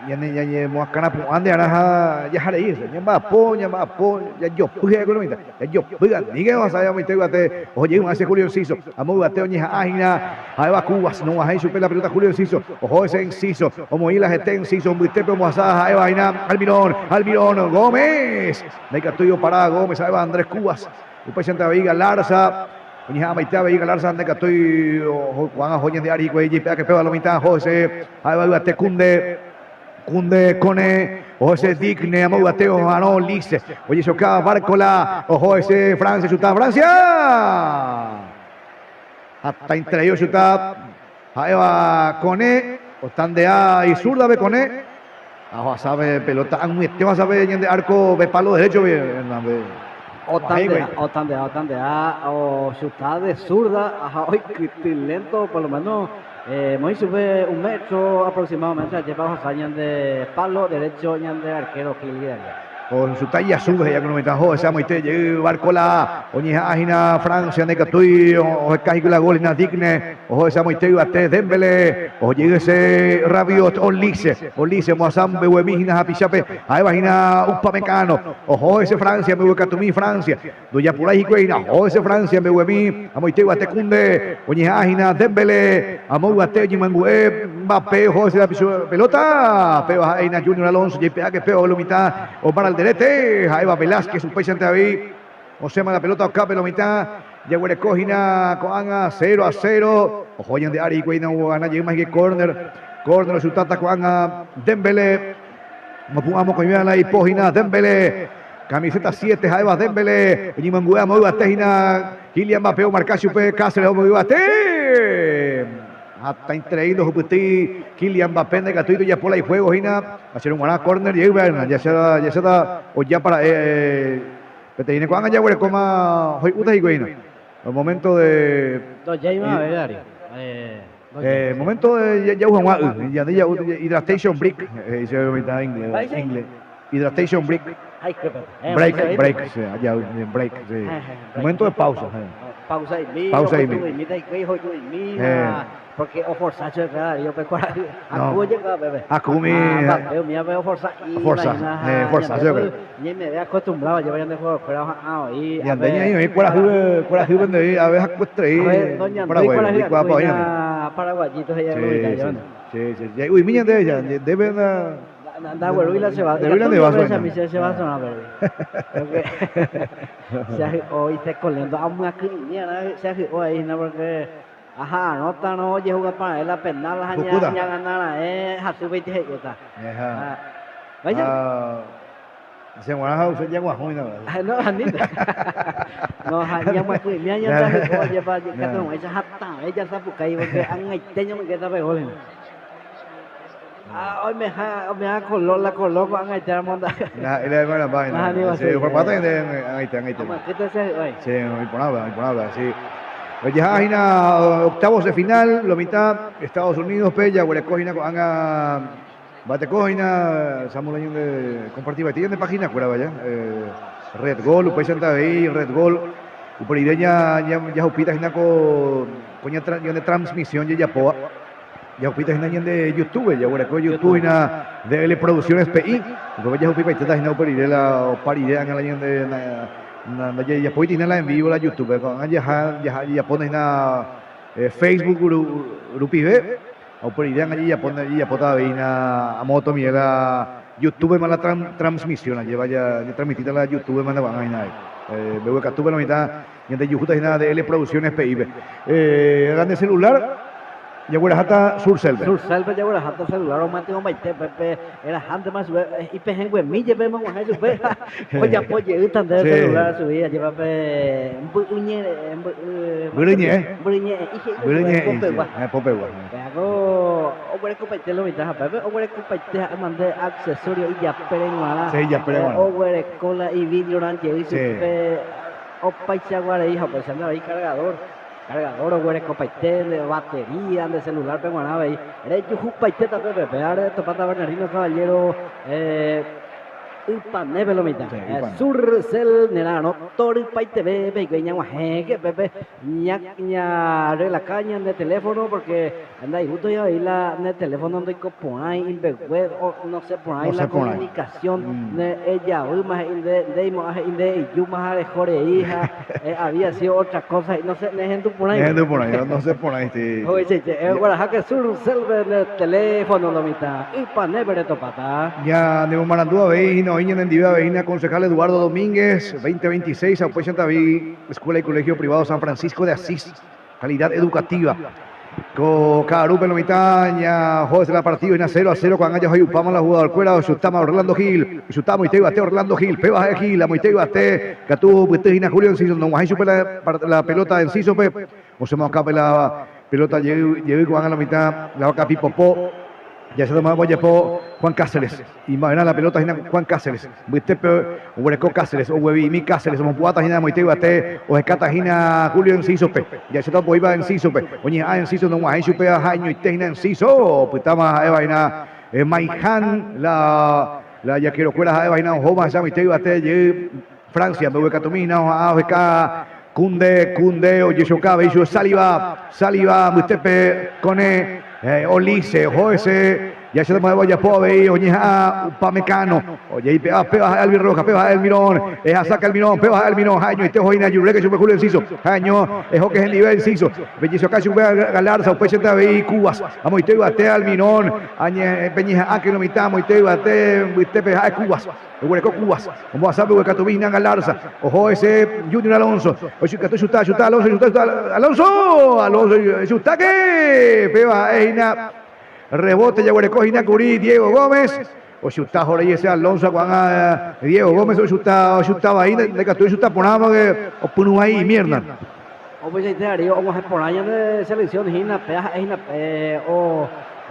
Speaker 1: ñañemoakãrapu'ãnte arã ha jaharei hese. Ñamba'apo, ñamba'apo, jajopy he'ẽ ko mitã. Jajopy aníke ohasa amoite yvate oho jey hese Julio Enciso. Amo yvate oñeha'ã hína ha'éva Cubas. Nog̃uahẽi chupe la pelota Julio Enciso. Oho hese Enciso. Omoĩ la hete Enciso. Mbytépe ombohasa ha'éva hína Almirón. Almirón Gómez. Ndaikatúi opara Gómez ha'éva Andrés Cubas. Upéichante avei Galarza. Oñeha'ãmbaite avei Galarza ndaikatúi ko'ág̃a oho ñande ári hikuái jepe'áke péva lo mitã oho hese ha'éva yvate Kunde, Kunde Kone, oho hese Digne, amo yvate oha'arõ Olise, ojechoka Barcola, oho hese Francia, chuta Francia! Hatãiterei ochuta ha'éva Kone, otandea izurdape Kone, ha ohasa pe pelota ag̃uiete ohasa pe ñande arco pe palo derecho pe, Hernán-pe.
Speaker 2: Otandea, otandea, otandea, ochuta de zurda ha oikyty lento, por lo menos moĩ chupe un metro aproximadamente ajépa ohasa ñande palo derecho ñande arquero Gil Vidal.
Speaker 1: Ochuta ijasu he'i akue mitã oho hese amoite jey Barcola oñeha'ã hína Francia ndaikatúi oheka hikuái la gol hína Digne oho hese amoite yvate Dembélé oho jey hese Rabiot Olise Olise omohasa mbeguemi hína hapichápe ha'éva hína Upamecano oho hese Francia mbeguekatumi Francia Ndojapurái hikuái hína, oho hese Francia mbeguemi, amoite yvate Koundé, oñeha'ã hína Dembélé, amo yvate oñemyangu'e Mbappé, oho hese pelota, péva ha'e hína Junior Alonso, jaipe'áke péva lo mitã, Omar Alderete, ha'éva Velázquez, upéichante avei osẽma la pelota okápe lo mitã, jaguereko hína ko'ág̃a 0 a 0, oho ñande ári hikuái hína ogana jeýma hikuái córner, córner ochutáta ko'ág̃a Dembélé, omopu'ã mokõivéva la ipo hína Dembélé. Camiseta 7 ha'éva Dembélé oñemongu'e amo yvate hína Kylian Mbappé omarka chupe Cáceres omo yvate. Hatãiterei ndohupytýi Kylian Mbappé ndaikatúi tojapo la ijuego hína. Acherõ g̃uarã córner jey va'erã jahecháta ojápa ra'e peteĩ ne ko'ág̃a jaguerekóma hoy'úta hikuái hína. Momento de.
Speaker 2: Ndojáima avei Darío.
Speaker 1: Momento de ja'u hag̃ua y. Ñande ja'u hydratation break, he'i chéve mitã inglés. Hydratation break. Break, break, sí, ja'u, break, sí. Momento de pausa.
Speaker 2: Pausa-imi,
Speaker 1: Pausa-imi.
Speaker 2: okotu'imi taikuéi hoy'u'imi ha porque oforsa chupe Darío pe kuarahy. Aku ojekuaa upépe.
Speaker 1: Akumi.
Speaker 2: Ha Mbappé umívape oforsa'i
Speaker 1: Oforsa,
Speaker 2: hína ha
Speaker 1: oforsa
Speaker 2: ñande
Speaker 1: chupe.
Speaker 2: ñaimeve acostumbrado jepe ñande jugadorkuéra oha'ã voi.
Speaker 1: Ñande ñaĩ kuarahy, kuarahýpe ndéi ave hakueterei
Speaker 2: Noñandúi
Speaker 1: Paraguái,
Speaker 2: kuarahy
Speaker 1: oikuaapa
Speaker 2: aku
Speaker 1: oĩ
Speaker 2: hína
Speaker 1: ñande.
Speaker 2: paraguayito he'i
Speaker 1: Sí,
Speaker 2: algo
Speaker 1: sí,
Speaker 2: ñande.
Speaker 1: sí, sí. Jai'uimi ñande, ya, ndéve na
Speaker 2: Ndaguerúi la che vaso.
Speaker 1: Ndeguerúi la nde vaso.
Speaker 2: Ikatu che che vasorã pero. Porque che ahy'o isecolento amyakỹ'imi arã che ahy'o ahí hína porque aha'arõtarõ ojehugapara'e la penal ha
Speaker 1: Pukuta.
Speaker 2: ñaganara'e hasýpeite he'iéta.
Speaker 1: Ajá.
Speaker 2: Vaicha.
Speaker 1: Ah, che g̃uarã ha upe jaguahũ hína.
Speaker 2: Ah, no, aníta. No, ha ñamyakỹ'imi añete ahy'o ajépa ikatu hag̃uáicha hatãve jasapukái porque ag̃aite ñamoingéta pe gol hína. Ah, oimeha, oimeha color, la color ko'ág̃aite ramo nda.
Speaker 1: Na, él es buena vaina.
Speaker 2: Nahániri
Speaker 1: Sí,
Speaker 2: guasu.
Speaker 1: por parte de ag̃aite, ag̃aite.
Speaker 2: Amyakỹta che ahy'ói.
Speaker 1: Sí, iporãva, iporãva, sí. Ojeha hína octavos de final, lo mitã Estados Unidos-pe, jaguereko hína ko'ág̃a mbateko hína Samuel ñande compartivaite ñande página kuéra vaya. Red Gol, upéichante avei Red Gol. Upe rire jahupíta hína ko ñane transmisión jajapóva. Jahupíta hína ñande YouTube, jaguereko YouTube hína DL Producciones PI. Upéva jahupipaitéta hína upe rire la opa rire ág̃a la ñande ndajajapóiti hína la en vivo la YouTube-pe. Ko'ág̃a jaha jajapóne hína Facebook rupive ha upe rire ág̃a jajapóta avei hína amo otomie la YouTube-ma la transmisión ajépa jatransmitita la YouTube-ma ko'ág̃a hína avei. Mbeguekatúpe lo mitã ñandejuhúta hína DL Producciones PI-pe. Grande celular jagueraháta Surcell-pe.
Speaker 2: Surcell-pe jagueraháta celular omyatyrõmbaite upépe erahántema chupe ipehẽnguemi jepe omog̃uahẽ chupe ha ojapo jeýta ndéve celular chugui ajépa pe mby'yñe mby'y
Speaker 1: Mbyryñe'ẽ.
Speaker 2: Mbyryñe'ẽ'i he'i
Speaker 1: Mbyryñe'ẽ'i,
Speaker 2: chupe popegua.
Speaker 1: sí, popegua.
Speaker 2: Péako oguerekopaite lo mitã ha pépe oguerekopaite ha'éma nde accesorio ijapére g̃uarã.
Speaker 1: Sí, ijapére g̃uarã.
Speaker 2: Oguereko la ividriorã jey chupe opaichagua rei ha upéicha nde avei cargador. Cargador oguerekopaite nde batería nde celular-pe g̃uarã avei. Rejuhupaitéta pépe, péva retopáta Bernardino Caballero Ypanépe lo mitã.
Speaker 1: Sí, Ypané.
Speaker 2: Surcell nera'arõ torypaiteve peikuéi ñag̃uahẽke pépe ña ñarrelaka ñande teléfono porque ndaigústoi avei la ne teléfono ndoiko porãi imbegue o nosẽ porãi la
Speaker 1: Nosẽ porãi.
Speaker 2: comunicación ne ejavýma he'i nde ndeimo'ã he'i nde ejúma ha reho rei ha había sido otra cosa he'i nosẽ nehendu porãi.
Speaker 1: Nehendu porãi, nosẽ porãi sí.
Speaker 2: Upeichaite, egueraháke Surcell-pe ne teléfono lo mitã, Ypanépe retopáta.
Speaker 1: Ñanemomarandu avei hína oĩ ñanendive avei hína concejal Eduardo Domínguez, 2026, ha upéichante avei Escuela y Colegio Privado San Francisco de Asís, calidad educativa. Ko ka'arúpe lo mitã ñaho la partido hína 0 a 0 ko'ág̃a jahayhupáma la jugador-kuéra ochutáma Orlando Gil, ochuta amoite yvate Orlando Gil, péva ha'e Gil, amoite yvate katu opyty hína Julio Enciso, nog̃uahẽi chupe la pelota Enciso-pe, osẽmoakãpe la pelota jey jey ko'ág̃a lo mitã la vaka pipopo. Jahecháta ojapo Juan Cáceres. Imba'erã la pelota hína Juan Cáceres. Mbytépe oguereko Cáceres, oguevi'imi Cáceres, omopu'ãta hína amoite yvate, ohekáta hína Julio Enciso-pe. Jahecháta opoíva Enciso-pe. Oñeha'ã Enciso nog̃uahẽi chupe ha'eñoite hína Enciso, opytáma ha'éva hína Maiján, la la jakerokuéra ha'éva hína ohóma hese amoite yvate jey Francia. Mbeguekatumi hína oha'ã oheka Kunde, Kunde ojechoka avei chupe Saliba, Saliba mbytépe Kone. Olise, oho hese, jahecháta mba'épa ojapo avei oñeha'ã Upamecano, ojeipe'a péva ha'e Albirroja, péva ha'e Almirón, ehasaka Almirón, péva ha'e Almirón, ha'eñoite oho hína Jurreque chupe Julio Enciso, ha'eño ehóke hendive Enciso, pejesoka chupe Galarza, upéichante avei Cubas, amoite yvate Almirón, peñeha'ãke lo mitã, amoite yvate mbytépe ha'e Cubas. Oguereko Cubas, ombohasa mbeguekatumi hína Galarza, oho hese Junior Alonso, oikatu chuta, chuta Alonso, chuta, chuta Alonso, Alonso, chutáke, péva ha'e hína rebote jaguereko hína kuri Diego Gómez, ochuta horei hese Alonso ko'ág̃a Diego Gómez ochuta, ochuta vai, ndaikatúi ochuta porã porque opyrũvai imierna.
Speaker 2: Upeichaite Darío og̃uahẽ porã ñande selección hína, péva ha'e hína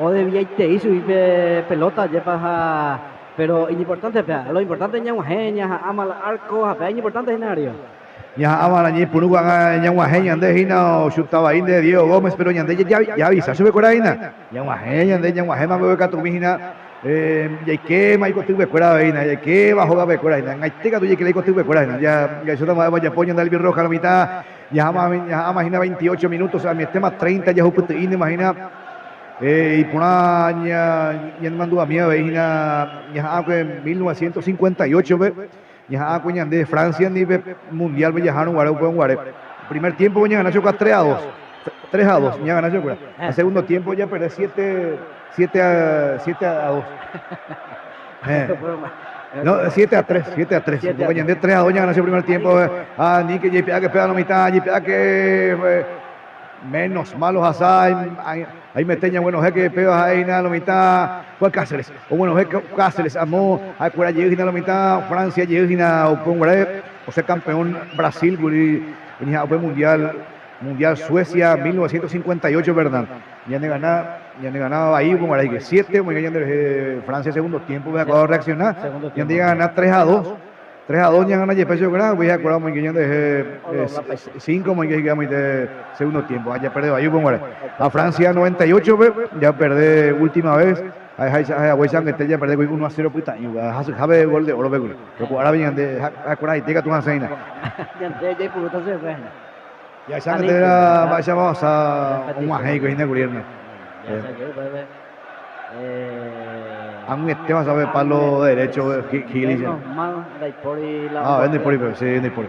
Speaker 2: odeviaitei chugui pe pelota ajépa ha Pero iñimportante péva, lo importante ñag̃uahẽ ñaha'ãma la arco ha péva iñimportante hína Darío.
Speaker 1: Ñaha'ãma la ñepyrũ ko'ág̃a ñag̃uahẽ ñande hína ochuta vai nde Diego Gómez, pero ñande jaavisa chupekuéra hína. Ñag̃uahẽ ñande ñag̃uahẽma mbeguekatumi hína jaikéma ikotypekuéra avei hína, jaikéma hógapekuéra hína, ag̃aite katu jaike la ikotypekuéra hína. Jahecháta mba'épa ojapo ñande albirroja lo mitã, ñaha'ãma hína 28 minutos, añetéma 30 jahupyty'íntema hína. Iporã ñanemandu'ami avei hína ñaha'ãkue 1958-pe, ñaha'ãkue ñande Francia ndive Mundial-pe jahárõ guare upéva guare. Primer tiempo ñagana chokua 3 a 2, 3 a 2 ñagana chokua. Ha segundo tiempo japerde 7, 7 a, 7 a 2. No, 7 a 3, 7 a 3. Porque ñande 3 a 2 ñagana che primer tiempo. Ha ni que jeipe'a que péva lo mitã, jeipe'a que Menos mal ohasa haimete ñaguenohẽ que péva ha'e hína lo mitã Juan Cáceres. Oguenohẽ Cáceres amo ha'ekuéra jey hína lo mitã Francia jey hína upe osẽ campeón Brasil kuri oñeha'ã upe mundial mundial Suecia 1958 verdad. Ñane gana ñane gana vai upe guare híke 7 omoinge ñande rehe Francia segundo tiempo pe acaba reacciona ñande gana 3 a 2. 3 a 2 ñagana jepe chupekuéra, upéi ha'ekuéra omoinge ñanderehe 5 omoinge hikuái amoite segundo tiempo, ha japerde vai upe guare. Ha Francia 98-pe ja perde última vez. Ha'eháicha ha'ehaguéicha angete japerde kuri uno a cero pytã'i upéva hasyhápe gol de oro-pe kuri. Péro ko árape ñande ha'ekuéra katu hasẽ hína.
Speaker 2: Ñande jaipurúta chupekuéra hína.
Speaker 1: Jahecha angete héra mba'éichapa ohasa og̃uahẽ hikuái hína kuri hermano.
Speaker 2: Jahecha jey upépe.
Speaker 1: Ag̃uiete ohasa pe palo derecho Gil-icha.
Speaker 2: Menos mal ndaipóri la
Speaker 1: Ah, ndaipóri pe, sí, ndaipóri.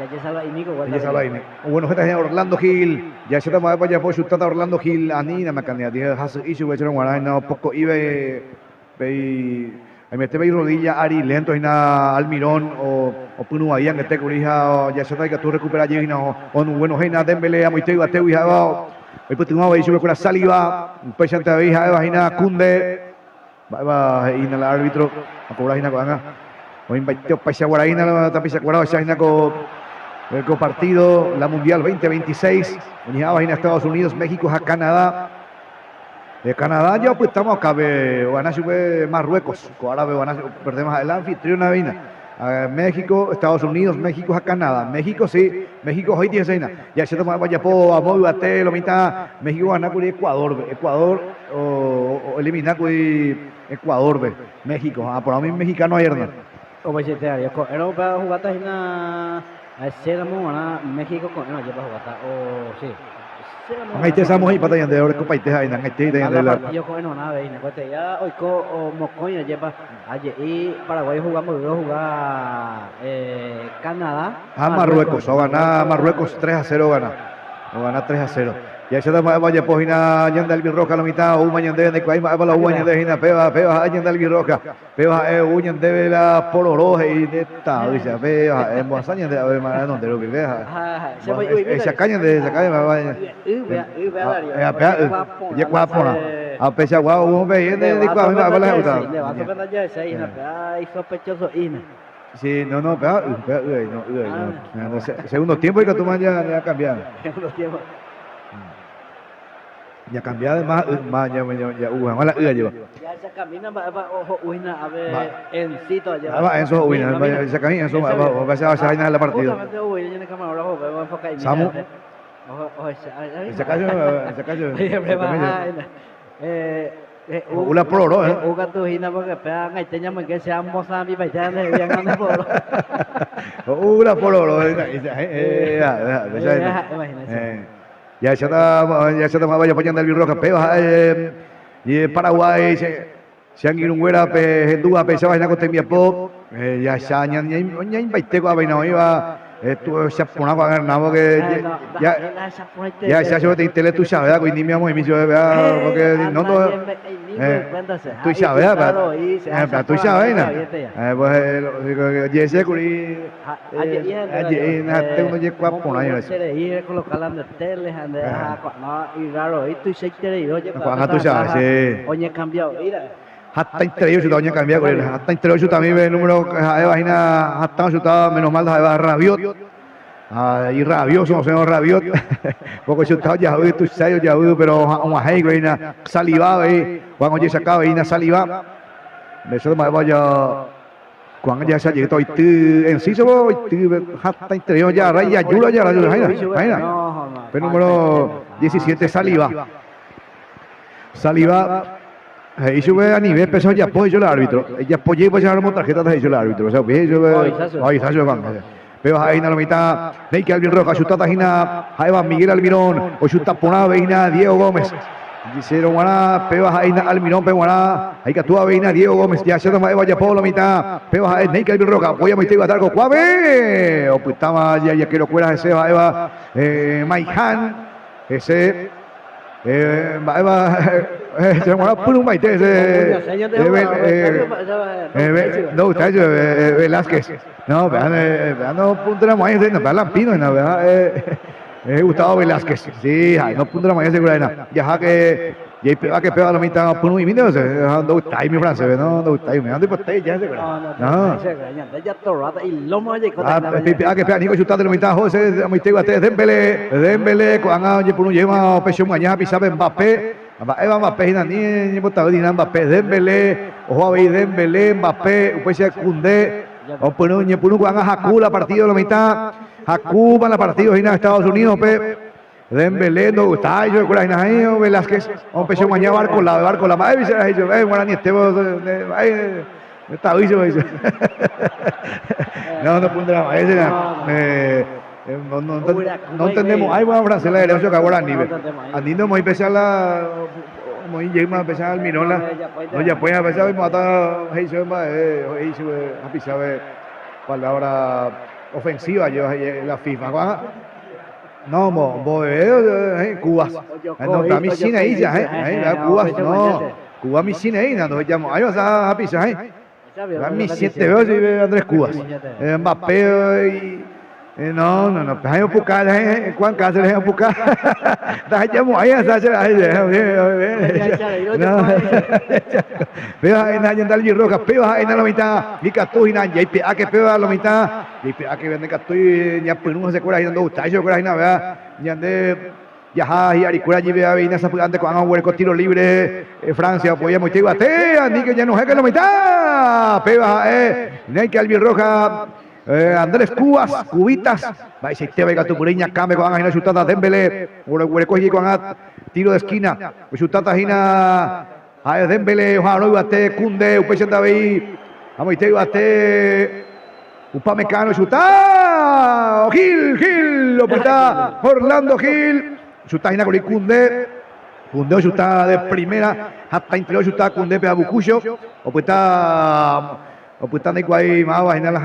Speaker 2: Jajesalva'imi ko vuelta.
Speaker 1: Jajesalva'imi. Bueno, heta hína Orlando Gil. Jahecháta mba'épa ojapo chutáta Orlando Gil anína makanea. Hasy'i chupe chéro g̃uarã hína opoko'íve pe aimete pe irrodilla ári lento hína Almirón opyrũ vai angete kuri ha jahecháta ikatu recupera jey hína oguenohẽ hína Dembélé amoite yvatégui ha'éva oipytyvõ avei chupekuéra Saliba upéichante avei ha'éva hína Koundé mba'éva he'i hína la árbitro okobra hína ko'ág̃a oĩmbaite opaichagua hína tapichakuéra ohecha hína ko ko partido la Mundial 2026 oñeha'ãva hína Estados Unidos, México ha Canadá. De Canadá ja opytáma okápe ogana chupe Marruecos, ko árape ogana perdéma ha'e la anfitrión avei-na. México, Estados Unidos, México ha Canadá. México sí, México ohoiti hese hína. Jahecháta mba'épa ojapo amo yvate lo mitã México ogana kuri Ecuador-pe. Ecuador oelimina kuri Ecuador-pe, México. Ha porã umi mexicano ayer-na.
Speaker 2: Upeichaite avei, ko'ẽrõ upéva ohugáta hína céramo g̃uarã México ko'ẽrõ ajépa ohugáta o sí.
Speaker 1: Ag̃aite Samo he'ipáta ñande orekopaite ha'éna, ag̃aite he'íta ñande la.
Speaker 2: Partido ko'ẽrõrã avei hína, kueteia oiko mokõi ajépa, aje'i Paraguái ohuga mboyve ohuga Canadá.
Speaker 1: Ha Marruecos, ogana Marruecos 3 a 0 ogana, ogana 3 a 0. Jahecháta mba'épa ojapo hína ñande albirroja lo mitã oúma ñandéve ndaikuaái mba'épa la oúva ñandéve hína péva, péva ha'e ñande albirroja. Péva ha'e ou ñandéve la pororo he'i nde tavýicha, péva ha'e mbohasa ñande ave marã renonde rupi, péva ha'e hechaka ñande, hechaka ñande, péa y, jekuaa porã. Ha upeichagua ou ombe'e nde ndikuaami mba'épa la he'úta. Sí, no, no, péa y, péa y, no, y, no. Segundo tiempo ikatúma ya cambiar. Ñakambia además yma ja'u hag̃ua la y ajépa.
Speaker 2: Jahechakami mba'épa ho'u hína ápe Ensito ajépa.
Speaker 1: Mba'épa Enzo ho'u hína, jahechakami Enzo mba'épa ohecha hína la partido.
Speaker 2: Justamente ho'u hína ñane camarógrafo upéva oenfoka
Speaker 1: Samu.
Speaker 2: Ohecha.
Speaker 1: Ohechaka Ho'u la pororo, eh.
Speaker 2: Ho'u katu hína porque péva ag̃aite ñamoinge che amosãmbipaite ñande hegui ág̃a nde pororo.
Speaker 1: Ho'u la pororo, Jahecháta jahecháta mba'épa ojapo ñande albirroja péva ha'e Paraguái che che angirũnguéra pe hendúva peichava hína ko tembiapo jahecha ñaimbaite ko'ápe hína oĩva tuicha porã ko'ág̃a Hernán porque jahecha chupe peteĩ tele tuichavéva ko inímia omoĩmi chupe péva porque no no tuichavéva péva tuichavéva hína pues je'ese kuri Aje'i ha'ete ndojekuaa porãi Ko'ág̃a tuichave che. Hatãiterei ochuta oñekambia kuri. Hatãiterei ochutami pe número ha'éva hína hatã ochutáva menos mal ndaha'éva Rabiot. Ha irrabioso osẽvo Rabiot. Poko ochuta ojavy tuichái ojavy péro og̃uahẽ hikuái hína Saliba avei. Ko'ág̃a ojechaka avei hína Saliba. Mba'éichapa mba'épa oja. Ko'ág̃a jahecha jeýta oity Enciso oity hatãiterei ojagarra ijajúra ojagarra chupe. Háina, háina. Pe número 17 Saliba. Saliba he'i chupe anive péicha ojapo he'i chupe la árbitro. Ejapo jey péicha romo tarjeta he'i chupe la árbitro. Osea upéi he'i chupe oavisa chupe ko'ág̃a. Péva ha'e hína lo mitã Neike Alvin Rojas ochutáta hína ha'éva Miguel Almirón ochuta porã avei hína Diego Gómez. Chéro g̃uarã péva ha'e hína Almirón-pe g̃uarã ha ikatu avei hína Diego Gómez. Jahecháta mba'épa ojapo lo mitã péva ha'e Neike Alvin Rojas. Opoi amoite yvate arco kuápe opytáma jajakerokuéra hese ha'éva Maiján hese. Mba'épa chéro g̃uarã opyrũmbaite hese ndogustái chupe Velázquez. No, vean, vean, no ponderamo'ãi hese, no, vean Lampino hína, vean Gustavo Velázquez. Sí, ha'e no ponderamo'ãi hese kuráina. Jaha que jaipe'a que péva lo mitã opyrũ'imínte hese, ha ndogustái umi francés-pe, no, ndogustái umi, ha ndoipotái ija hese kuéra.
Speaker 2: No, ñande jatorráta ilómo jaikóta
Speaker 1: hína. Ah, peipe'a que péva niko chutáte lo mitã oho hese amoite yvate Dembélé, Dembélé, ko'ág̃a oñepyrũ jeýma opecho myaña hapichápe Mbappé, mba'éva Mbappé hína, ni ñembotavy hína Mbappé, Dembélé, oho avei Dembélé, Mbappé, upéicha Koundé, Opyrũ ñepyrũ ko'ág̃a haku la partido lo mitã, hakúma la partido hína Estados Unidos-pe. Dembélé ndogustái chupekuéra hína ha'e Velázquez ompeche omaña Barcola, Barcola mba'e vichara he'i chupe, guaraniete mba'e tavy chupe he'i chupe. No, no pondera ese no, no, no entendemo'ãi guau francés la derecho ochoka guaranípe. Ani ndomoĩ pecha la omoĩ jeýma pecha Almirón la ndojapói ha pecha oimo'ãta he'i chupe mba'e he'i chupe hapichápe palabra ofensiva lleva la FIFA. Ko'ág̃a No, mbo'eve Cubas. No, ta michĩ ne'i cha, eh, Cubas, no. Cuba michĩ ne'i, ndohejamo'ãi osa hapicha, eh. La michĩeteve oje'e Andrés Cubas. Mbappé, no, no, no, ha'e opuka, eh, Juan Cáceres opuka. Ndahejamo'ãi asa che, no. Péva ha'e ñande albirroja, péva ha'e lo mitã, ikatu hína jaipe'áke péva lo mitã. Jaipe'áke ndekatúi ñapyrũ hesekuéra hína ndogustái chupekuéra hína avea ñande jaha hi'arikuéra jive avei sapy'ánte ko'ág̃a oguereko tiro libre Francia opo'i amoite yvate aníke ñanohẽke lo mitã péva ha'e Nike Albirroja Andrés Cubas Cubitas mba'eichaitéva ikatupyry iñakãme ko'ág̃a hína chutáta Dembélé oguereko hína ko'ág̃a tiro de esquina ochutáta hína ha'e Dembélé oha'arõ yvate Koundé upéichante avei amoite yvate Upamecano chuta Gil, Gil, opyta Orlando Gil, chuta hína kuri Koundé, Koundé ochuta de primera, hatãiterei ochuta Koundépe Abucucho, opyta opyta ndaikuaái máva hína la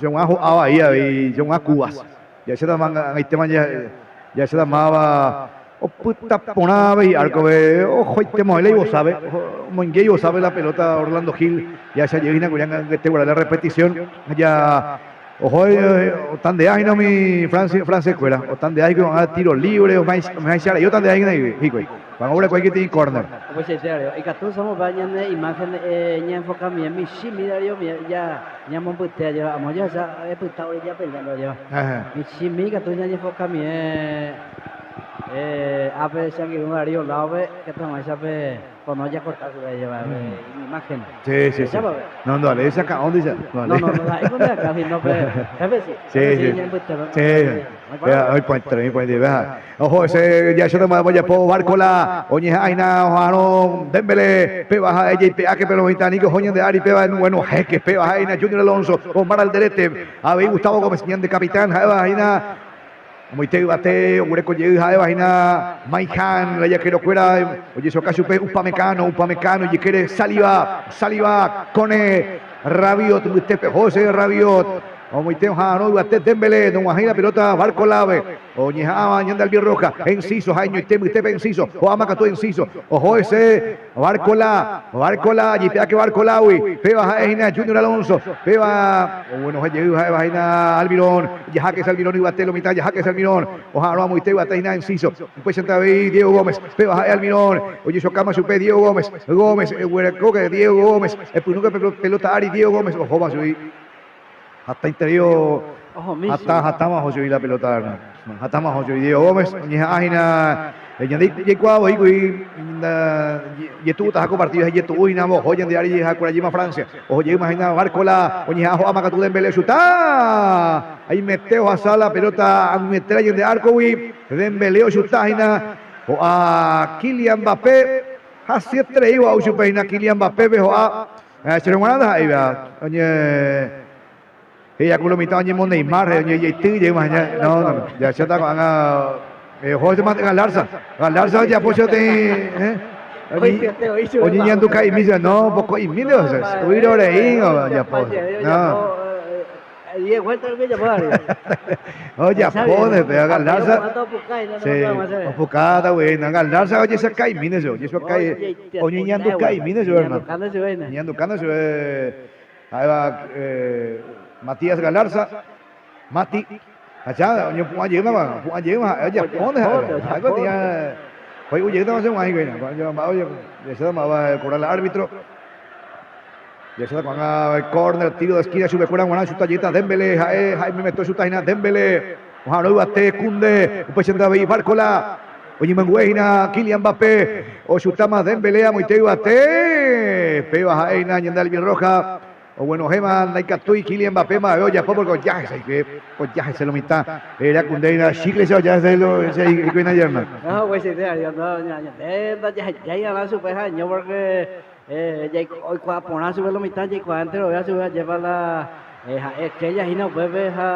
Speaker 1: cheg̃uarã ho'a vai avei cheg̃uarã Cubas. Jahecháta ag̃aitéma jahecháta máva opyta porã avei árkope, ohoitéma la ivosápe, omoinge ivosápe la pelota Orlando Gil, jahecha jey hína kuri ag̃aite guarã la repetición, ja oho otandea hína umi franceskuéra, otandea hikuái ko'ág̃a tiro libre, ome'ẽháicha rei otandea hína hikuái. Ko'ág̃a oguereko peteĩ corner.
Speaker 2: Upeichaite avei, ikatu somos ñane imagen ñaenfokamie michĩmi Darío ja Ñamombyte ajéva amo jahecha epyta ore japelea ajéva. Michĩmi katu ñañenfokamie ápe che angirũ Darío ládope ikatu hag̃uáicha pe pono jakorta chupe ajéva imáhen.
Speaker 1: Sí, sí, sí. No, ndovaléi che akã'ónte che.
Speaker 2: No, no, no ndaha'éi ko nde akã sino pe jefe sí.
Speaker 1: Sí, sí. Sí. Oipo'ãiterei, oipo'ãiterei. Oho ese jahecháta ojapo Barcola oñeha'ã hína oha'arõ Dembélé péva ha'e jaipe'áke péro oĩta niko oho ñande ári péva enuẽnohẽke péva ha'e hína Junior Alonso Omar Alderete avei Gustavo Gómez ñande capitán ha'éva hína omoite yvate oguereko jey ha'éva hína Maihan la jakerokuéra ojesoka chupe Upamecano Upamecano ijykére Saliba Saliba Kone Rabiot mbytépe oho ese Rabiot omoite oha'arõ yvate Dembélé nog̃uahẽi la pelota Barcola-pe Oñeha'ãva ñande albirroja, Enciso, ha'eñoite mbytépe Enciso, ho'áma katu Enciso, oho hese Barcola, Barcola, jeipe'áke Barcolágui, péva ha'e hína Junior Alonso, péva oguenohẽ jey ha'éva hína Almirón, jaháke hese Almirón yvate lo mitã, jaháke hese Almirón, oha'arõ amoite yvate hína Enciso, upéichante avei Diego Gómez, péva ha'e Almirón, ojechokáma chupe Diego Gómez, Gómez, eguerekóke Diego Gómez, epyrũke pelota ári Diego Gómez, ohóma chugui. Hatãiterei hatã hatãma oho chugui la pelota hatãma oho chugui Diego Gómez oñeha'ã hína ñande jaikuaa voi kuri jetu'utaha ko partido ha ijetu'u hína oho ñande ári jakuerajéma Francia oho jeýma hína Barcola oñeha'ã ho'áma katu Dembélé ochuta haimete ohasa la pelota ag̃uietera ñande árkogui Dembélé ochuta hína ho'a Kylian Mbappé hasyeterei o'a chupe hína Kylian Mbappépe ho'a Chéve g̃uarã ndaha'éiva oñe he'i ku lo mitã oñemo Neymar rehe oñejeity jeýma haña no no no jahecháta ko'ág̃a oho hese Galarza Galarza ojapo che peteĩ oñeñanduka'imi che no poko'imínte hese oĩro reíngo ojapo no
Speaker 2: Diez vueltas rupi ojapo Darío.
Speaker 1: Ojapóne pe Galarza. Sí, opukáta guei. Galarza ojesaka'imíne chupe, ojesaka'imíne, oñeñanduka'imíne chupe, hermano. Oñeñandukáne chupe ha'éva Matías Galarza, Mati. Acha oñopu'ã jeýma, opu'ã jeýma ha'e ojapóne ha'e. Ha'e ko tía hoy'u jeýtama che g̃uahẽ hikuái. Mba'e ojecháta mba'éva cobrar árbitro. Jahecháta ko'ág̃a córner, tiro de esquina chupekuéra g̃uarã chuta jeýta Dembélé, ha'e ha'e memete ochuta hína Dembélé, oha'arõ yvate Koundé, upéichante avei Barcola, oñemongu'e hína Kylian Mbappé, ochutáma Dembélé amoite yvate, péva ha'e hína ñande albirroja. Oguenohẽma ndaikatúi Kylian Mbappé mba'eve ojapo porque oja hese hikuái, oja hese lo mitã. Era kundeina chicle che oja hese lo che hikuái na yerna.
Speaker 2: No, pues sí, te no, ñande ndajahejái arã chupe ha'eño porque jaiko oikuaa porã chupe lo mitã jaikuaa enterovea chupe ajépa la ha'e estrella hína upépe ha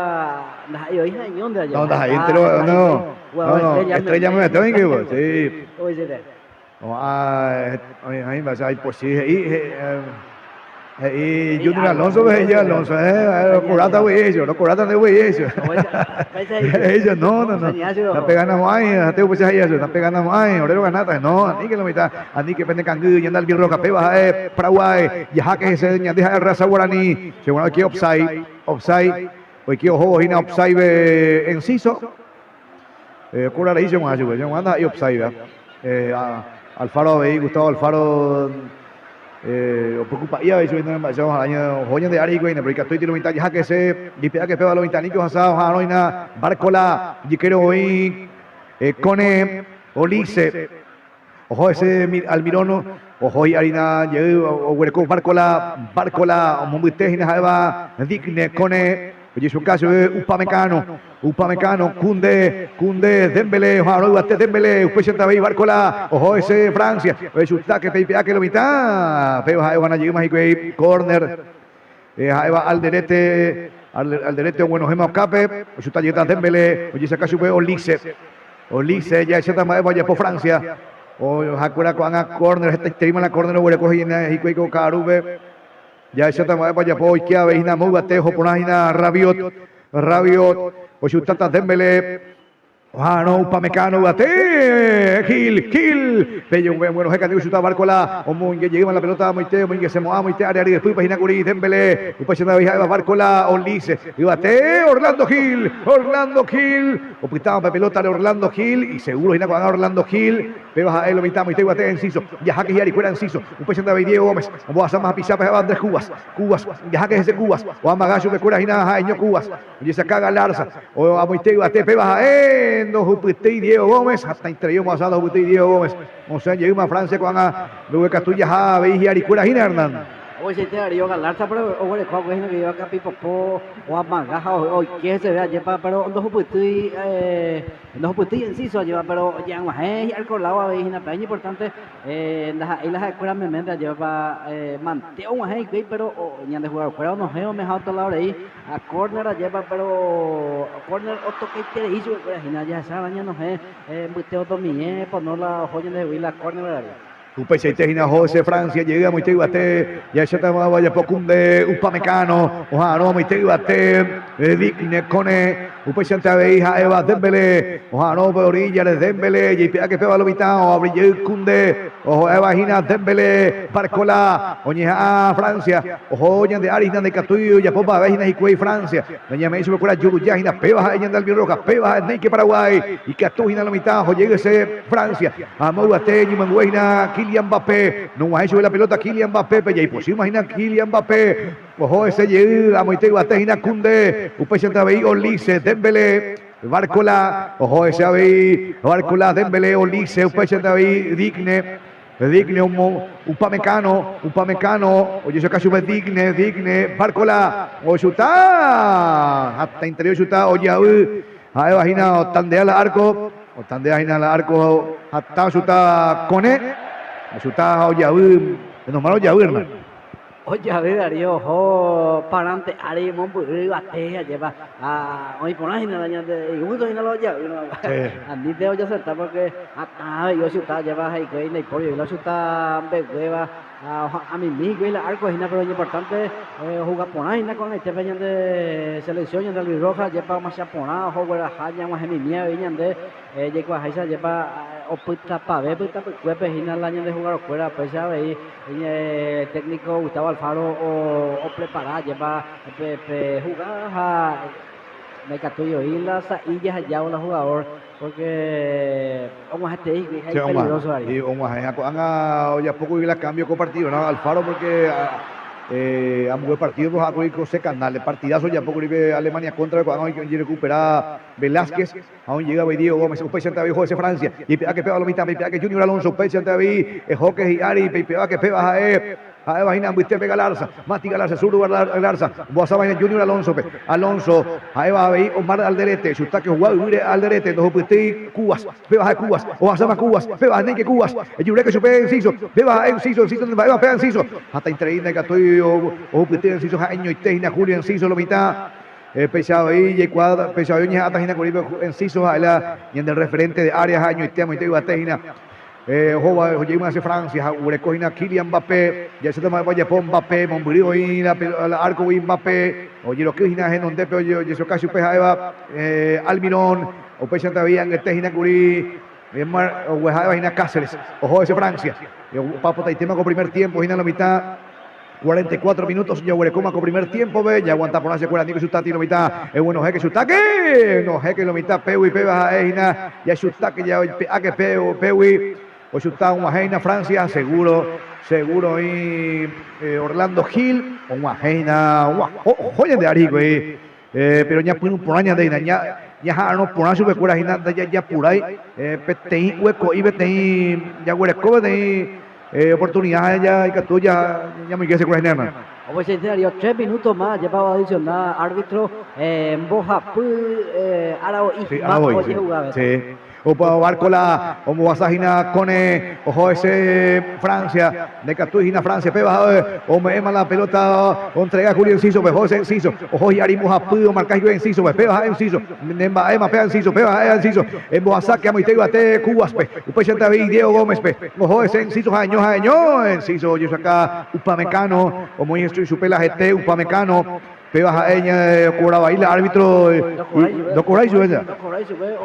Speaker 2: ndaha'éi oĩ ha'eñónte ajépa.
Speaker 1: No, ndaha'éi entero, no, no, no, estrella memete oĩ kuri, sí. Oĩ oĩva che aipochy he'i he'i Junior Alonso pe he'i Alonso rokoráta guei he'i rokoráta nde guei he'i he'i no no no napeganamo'ãi ha'ete upéicha he'i chupe napeganamo'ãi ore roganáta no aníke lo mitã aníke pene kangy ñande albirroja péva ha'e Paraguái jaháke hese ñande ha'e raza guarani che g̃uarã oike offside offside oike ohóvo hína offside Enciso Kóra rei che g̃uarã chupe, che g̃uarã ndaha'éi offside-va. Alfaro avei, Gustavo Alfaro opreocupa'i avei chupe mba'éicha oha'ã oho ñande ári hikuái, péro ikatúiti lo mitã jaháke hese, jeipe'áke péva lo mitã aníke ohasa oha'arõ hína Barcola ijykére oĩ Kone Olise. Oho hese Almirón, oho hi'árina jey oguereko Barcola, Barcola omombyte hína ha'éva Digne Kone, ojechuka chupe Upamecano, Upamecano, Koundé, Koundé, Dembélé, oha'arõ yvate Dembélé, upéichante avei Barcola, oho hese Francia, ojechutáke peipe'áke lo mitã, péva ha'e ogana jeýma hikuái córner, ha'éva Alderete, Alderete oguenohẽma okápe, ochuta jeýta Dembélé, ojechaka chupe Olise. Olise, jahecháta mba'épa ojapo Francia. Ohakuéra ko'ág̃a córner, hetaitereíma la córner oguereko hína hikuái ko ka'arúpe. Jahecháta mba'épa ojapo oike avei hína amo yvate oho porã hína Rabiot. Rabiot ochutáta Dembélé. Oha'arõ Upamecano yvate. Gil, Gil. Pe oguenohẽ katu ochuta Barcola. Omoinge jeýma la pelota amoite, omoingesemo'ã amoite área ryepýpe hína kuri Dembélé. Upéicha avei ha'éva Barcola, Olise. Yvate, Orlando Gil, Orlando Gil. Opytáva pe pelótare Orlando Gil, isegúro hína ko'ág̃a Orlando Gil, péva ha'e lo mitã amoite yvate Enciso, jaháke hi'arikuéra Enciso, upéicha avei Diego Gómez, ombohasáma hapichápe ha'éva Andrés Cubas, Cubas, jaháke hese Cubas, oamaga chupekuéra hína ha'eño Cubas, ojesaka Galarza, amoite yvate péva ha'e ndohupytýi Diego Gómez, hatãiterei ombohasa ndohupytýi Diego Gómez, osẽ jeýma Francia ko'ág̃a mbeguekatu jaha avei hi'arikuéra hína Hernán.
Speaker 2: Oichaite Darío Galarza, pero oguereko hague hína oĩva Kapipopo oamaga ha oike heseve ajépa, pero ndohupytýi ndohupytýi Enciso ajépa, pero oje'ag̃uahẽ hi'arkoláo avei hína pe iñimportánte ndaha'éi la ha'ekuéra meménte ajépa mante og̃uahẽ hikuái, pero ñande jugadorkuéra onohẽ omeha otro lado rei a corner ajépa, pero corner otokaiterei chupekuéra hína jahecharã ñanohẽ mbyte otomie pono la oho ñandehegui la corner Darío.
Speaker 1: Upeichaite hína oho che Francia jey amoite yvate, jahecháta ojapo Koundé, Upamecano, oha'arõ amoite yvate, Digne, Koné, upéichante avei ha'éva Dembélé, oha'arõ upe oríllare Dembélé, jeipe'áke péva lo mitã, oavri jey Koundé, oho'éva hína Dembélé, Barcola, oñeha'ã Francia, oho ñande ári hína ndaikatúi ojapo mba'eve hína hikuái Francia, Nañame'ẽ chupekuéra juruja hína, péva ha'e ñande albirroja, péva ha'e néike Paraguái, ikatu hína lo mitã oho jey hese Francia, amo yvate ñemoingue hína Kylian Mbappé, nog̃uahẽ chupe la pelota Kylian Mbappépe, jaipochýma hína Kylian Mbappé, oho hese jey amoite yvate hína Koundé, upéichante avei Olise, Dembélé, Barcola, oho hese avei Barcola, Dembélé, Olise, upéichante avei Digne. Digne Upamecano, Upamecano, ojechoka chupe Digne, Digne, Barcola, ochuta, hatãiterei ochuta, ojavy, ha'éva hína otandea la arco, otandea hína la arco, hatã ochuta Koné, ochuta ha ojavy, menos mal ojavy, hermano.
Speaker 2: Ojavy Darío oho parante ári mombyry yvate ajépa ha oĩ porã hína la ñande igusto hína la ojavýrõ anínte ojaserta porque hatã avei ochuta ajépa ha hikuái ndaipóri voi la ochuta mbeguéva ha oha'ã mimi hikuái la arco hína pero iñimportante ohuga porã hína ko'ag̃aitépe ñande selección ñande albirroja ajépa omacha porã oho gueraha ñag̃uahẽ mimi avei ñande Jaikuaaháicha ajépa opytapave pytapykuépe hína la ñande jugadorkuéra, upéicha avei técnico Gustavo Alfaro oprepara ajépa pe jugada ha ndaikatúi oĩ la sa'i jahejávo la jugador porque og̃uahẽtei hikuái ha ipeligroso avei.
Speaker 1: Sí, og̃uahẽ ha ko'ág̃a ojapo kuri la cambio ko partido-rã Alfaro porque ambue partido-pe oha'ã kuri José Canales, partidazo ojapo kuri pe Alemania contra-pe ko'ág̃a ojerecupera Velázquez. Ha oĩ jey avei Diego Gómez, upéichante avei oho hese Francia, jeipe'áke péva lo mitã, peipe'áke Junior Alonso, upéichante avei ehóke hi'ári, peipe'áke péva ha'e. Ha'éva hína mbytépe Galarza, Mati Galarza, zurdo Galarza, ombohasáva hína Junior Alonso-pe. Alonso, ha'éva avei Omar Alderete, chutáke ohugua yvýre Alderete, ndohupytýi Cubas, péva ha'e Cubas, ohasáma Cubas, péva néike Cubas, ejuréke chupe Enciso, péva ha'e Enciso, Enciso mba'éva péva Enciso, hatãiterei ndaikatúi ohupyty Enciso ha'eñoite hína Julio Enciso lo mitã, péicha avei jaikuaa, péicha avei oñeha'ãta hína kuri Enciso ha'e la ñande referente de área ha'eñoite amoite yvate hína. Ohóva ojeýma hese Francia ha oguereko hína Kylian Mbappé, jahecháta mba'épa ojapo Mbappé, mombyry oĩ la árkogui Mbappé, ojeroky hína henondépe ojechoka chupe ha'éva Almirón, upéichante avei angete hína kuri ha'éva hína Cáceres, oho hese Francia. Opa potaitéma ko primer tiempo hína lo mitã. 44 minutos jaguerekóma ko primer tiempo-pe, jaguanta porã chekuéra niko chutati lo mitã, eguenohẽke chutáke, enohẽke lo mitã pégui péva ha'e hína jachutáke jaoipe'áke pégui, ochuta og̃uahẽ hína Francia, seguro, seguro oĩ Orlando Gil, og̃uahẽ hína, oho ñande ári hikuái, pero ñapyrũ porã ñande hína, ñaha'arõ porã chupekuéra hína ndajajapurái peteĩ hueko'i, peteĩ jaguereko peteĩ Oportunidad ja ikatu ja ñamoinge hesekuéra hína hermano.
Speaker 2: Omoichaite Darío, tres minuto más ajépa oadiciona árbitro mbohapy aravo'i
Speaker 1: Sí, aravo'i, sí.
Speaker 2: ojehugavéta.
Speaker 1: Sí. Opa Barcola ombohasa hína Kone, oho hese Francia, ndaikatúi hína Francia, péva ha'e ome'ẽma la pelota ontrega Julio Enciso-pe, oho hese Enciso, oho hi'ári mbohapy omarka hikuái Enciso-pe, péva ha'e Enciso, ne mba'éma péva Enciso, péva ha'e Enciso, embohasáke amoite yvate Cubas-pe, Upéichante avei Diego Gómez-pe, oho hese Enciso ha'eño ha'eño, Enciso ojesaka Upamecano, omoĩ ichupe la hete Upamecano, péva ha'e ñakobrava vai la árbitro ndokobrái chupe cha.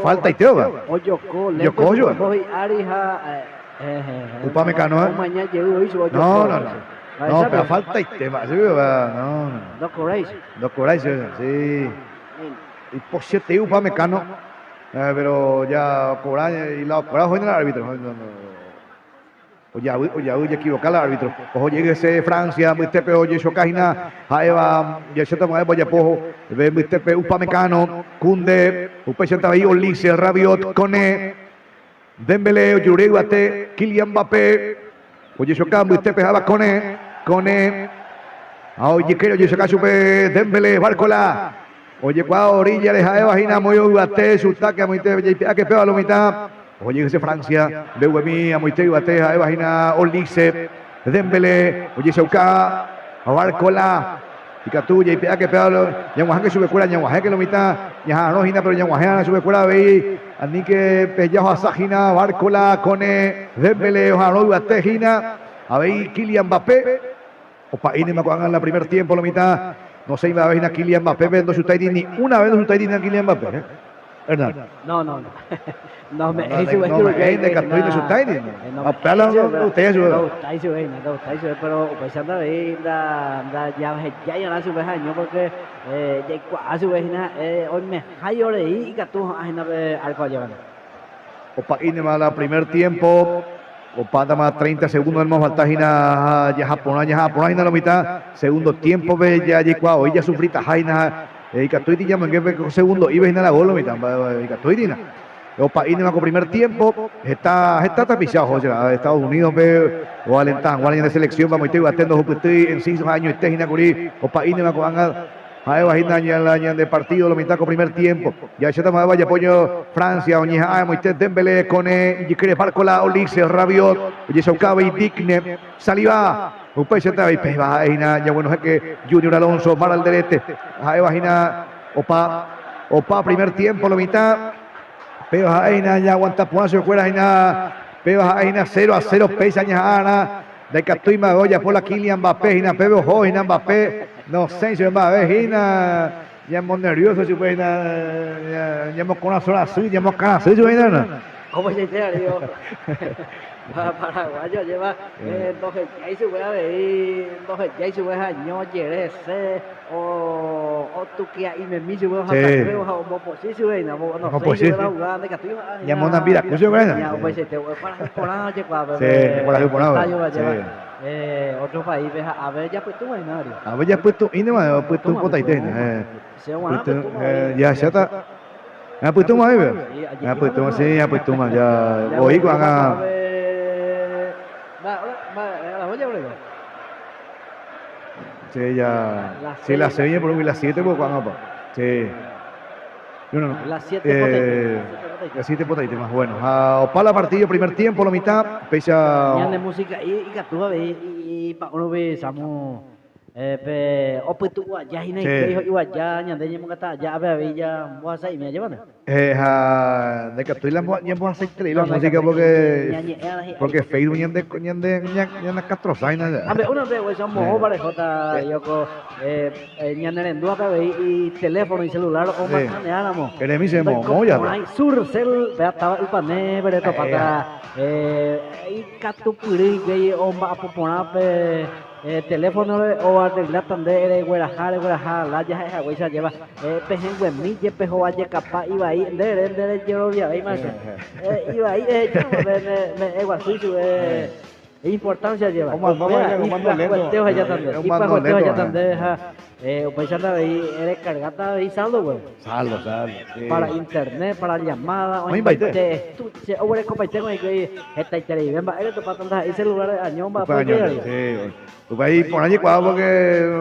Speaker 1: Falta itéva. Ojoko chupe. Upamecano. No, no, no. No, pero falta itéva. No, no. Ndokobrái chupe, sí. Ipochyeterei Upamecano. Pero ya cobra y la cobra hoy el árbitro. Ojavy, ojavy, ojequivoca el árbitro. Oho jey hese Francia, mbytépe ojechoka hína ha'éva jahecháta mba'épa ojapo ve mbytépe Upamecano, Koundé, upéichante avei Olise, Rabiot, Koné, Dembélé ojerure yvate, Kylian Mbappé ojechoka mbytépe ha'éva Koné, Koné ha ojykére ojechoka chupe Dembélé, Barcola Ojekuaa oríllare ha'éva hína amoĩ yvate, chutáke amoite jaipe'áke péva lo mitã. Ojehese Francia, mbeguemi amoite yvate ha'éva hína Olise, Dembélé, ojechauka Barcola. Ikatu jaipe'áke péva lo ñag̃uahẽke chupekuéra, ñag̃uahẽke lo mitã, ñaha'arõ hína péro ñag̃uahẽ'arã chupekuéra avei. Aníke peheja ohasa hína Barcola, Koné, Dembélé oha'arõ yvate hína avei Kylian Mbappé. Opa'ínema ko'ág̃a la primer tiempo lo mitã nosẽi mba'eve hína Kylian Mbappépe ndochutáiri ni una vez ndochutáiri hína Kylian Mbappé. Hernán.
Speaker 2: No, no, no. Nome'ẽi
Speaker 1: chupe Nome'ẽi ndaikatúi ndochutáiri.
Speaker 2: Ha
Speaker 1: upéva la ndogustái chupe.
Speaker 2: Ndogustái chupe hína, ndogustái chupe, péro upéicha avei ndajahejái arã chupe ha'eño pórke jaikuaa chupe hína ha'e oimehái orei ikatu ho'ã hína pe árko ajévare.
Speaker 1: Opa'ínema la primer tiempo, opátama 30 segundo hemos falta hína jaha porã, jaha porã hína lo mitã, segundo tiempo-pe jaikuaa voi jasufritaha hína, ikatúiti ñamoinge pe segundo'ípe hína la gol lo mitã, ikatúiti hína. Opa'ínema ko primer tiempo, heta, heta tapicha oho che Estados Unidos-pe oalenta hag̃ua ñande selección-pe amoite yvate ndohupytýi Enciso ha'eñoite hína kuri, opa'ínema ko'ág̃a. Ha'éva hína la ñande partido lo mitã ko primer tiempo. Jahecháta mba'épa ojapo Francia oñeha'ã amoite Dembélé, Koné, ijykére Barcola, Olise, Rabiot, ojechauka avei Digne, Saliba, upéichante avei péva ha'e hína ñaguenohẽke Junior Alonso, Mar Alderete, ha'éva hína opa opa primer tiempo lo mitã, péva ha'e hína ñaaguanta porã chupekuéra hína, péva ha'e hína 0 a 0 péicha ñaha'ãrã. Ndaikatúi mba'eve ojapo la Kylian Mbappé hína pépe oho hína Mbappé nosẽi chupe mba'eve hína ñamonervioso chupe hína ñamokorasõ rasy ñamoakãrasy chupe hína no.
Speaker 2: Omoñe'ẽ Darío paraguayo ajépa ndohejái chupe avei ndohejái chupe haño ojere hese otukia'imemi chupe ohasakue ha ombopochy chupe hína nosẽi chupe la jugada ndaikatúi ho'a hína.
Speaker 1: Ñamonambi raku chupe hína.
Speaker 2: Upeichaite kuarahy porã ojekuaa pe
Speaker 1: Sí, kuarahy porã
Speaker 2: estadio ajépa otro país-pe ha ave japytũma hína Darío.
Speaker 1: Ave japytũ'ínema pytũ potaite hína.
Speaker 2: Che g̃uarã pytũma voi.
Speaker 1: Jahecháta Ñapytũma oĩve? Ñapytũma, sí, ñapytũma. Ja voi ko'ág̃a. Sí, ya. Sí, las 6 por las 7 por cuando Sí. No, no, no.
Speaker 2: Las 7
Speaker 1: Las 7 potaite más bueno. A Opala partido primer tiempo, la mitad, pesa.
Speaker 2: Ñande música y catúa y pa uno ve samo pe opytu'u aja hína hikuái ho'u aja ñande ñemongeta aja ápe avei ja mbohasa'imi ajépa nde.
Speaker 1: Ha ndaikatúi la ñambohasaiterei la música porque porque Facebook ñande ñande ñanakastrosa hína.
Speaker 2: Ha mbe'úna nde guáicha omohópa rehóta yoko ñane rendúvape avei iteléfono icelular omakanea ramo.
Speaker 1: Eremi che moõ
Speaker 2: jave. Surcell péva táva Ypane pere topáta ikatupyry hikuái omba'apo porã pe Teléfonore oarregláta nde regueraha regueraha lája ha'e haguéicha ajéva pehẽnguemi jepe hovajekapa ivai nde ere nde rejeroviavéima che ivai ehecháma pe ne me'ẽ guasu ichupe importancia ajéva upéva ipyahuete ohejáta nde ipyahuete ohejáta nde ha upéicha nde avei rekargáta avei saldo guéva
Speaker 1: Saldo, saldo,
Speaker 2: sí. Para internet, para llamada, oĩmbaite estuche, oguerekopaite ko'ã hikuái hetaitereive mba'ére topáta ndaha'éi celular año omba'apo
Speaker 1: Upe año, sí. Upe ahí iporã jaikuaa porque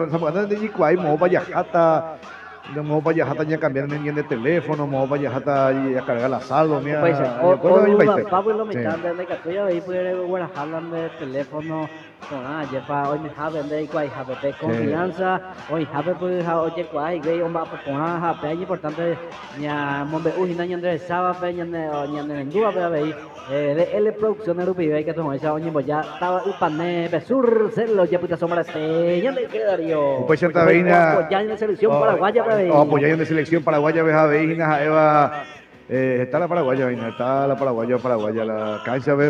Speaker 1: sapy'ánte ndaijekuaái moõpa jaháta, moõpa jaháta ñacambiar ñande teléfono, moõpa jaháta jacarga la saldo, umíva
Speaker 2: Upéicha,
Speaker 1: añokuépe oĩmbaite.
Speaker 2: odudapágui lo mitã
Speaker 1: Sí.
Speaker 2: nde ndaikatúi avei pyre regueraha la nde teléfono Porã, ajépa oimehápe nde ikuaaihápe pe confianza oĩhápe py ha ojekuaa hikuái omba'apo porã ha péa iñimportante ñamombe'u hína ñande rechávape, ñane ñanerendúvape avei DL Producciones rupive ikatu hag̃uáicha oñemboja táva Ypane pe Surcell ojepytaso mbarete ñande ykére Darío.
Speaker 1: Upéichante avei hína
Speaker 2: Oapoja ñande selección paraguáyape avei.
Speaker 1: Oapoja ñande selección paraguáyape ha avei hína ha'éva Heta la paraguaya oĩne, heta la paraguayo paraguaya la cancha-pe.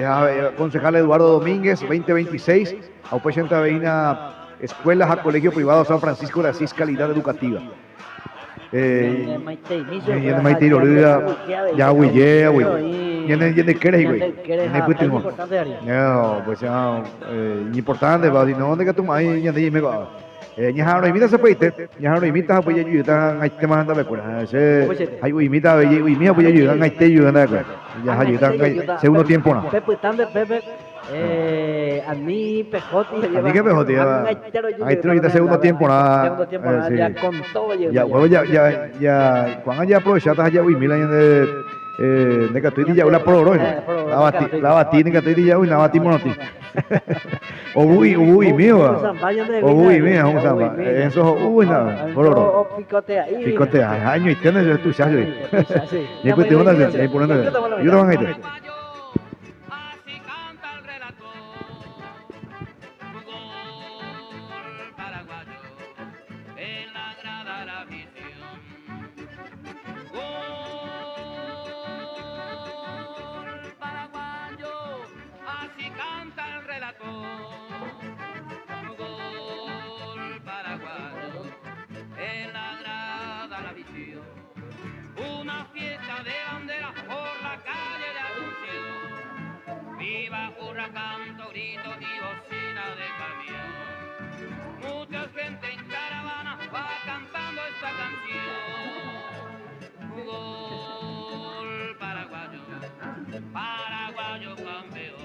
Speaker 1: Ha concejal Eduardo Domínguez, 2026, ha upéichante aveína Escuela ha Colegio Privado San Francisco de Asís calidad educativa. Ñane maitei rory ja'aguyje, aguyje. Ñane ñande ykére hikuái, ñane pytyvõ. No, pues ya iñimportante, va, si no, ndekatumo'ãi ñande ñaime ko'ápe. Ñaha'arõimíta sapy'aite, ñaha'arõimíta ha upéi jajujúta ag̃aitéma hendapekuéra. Che hay'uimíta avei jai'uimi ha upéi jajujúta ag̃aite jajujúta hendapekuéra. Jahay'úta ag̃ai segundo tiemporã.
Speaker 2: Pepyta nde pépe, ani pehóti.
Speaker 1: Aníke pehóti, ag̃aite rojúta segundo tiemporã.
Speaker 2: Segundo tiemporã
Speaker 1: sí.
Speaker 2: ya con todo jey.
Speaker 1: Ya, upévo ya, ya, ya, ko'ág̃a jaaprovechata ha ja'uimi la ñande ndekatúiti ja'u la pororo hína. La avati ndekatúiti ja'u hína avati morotĩ. Ovu'i, ovu'imíva. Ovu'imíva, hũsamba. Enzo ho'u hína, pororo. Picotea. Ha'eñoite ndaje tuicha chugui. Ñaipytyvõ ndaje, ñaipurũ ndaje. Yúta hag̃aite.
Speaker 3: Así canta el relator, gol paraguayo, en la grada la visión, una fiesta de banderas por la calle de Asunción, viva hurra, canto, grito y bocina de camión, mucha gente en caravana va cantando esta canción, gol paraguayo, paraguayo campeón.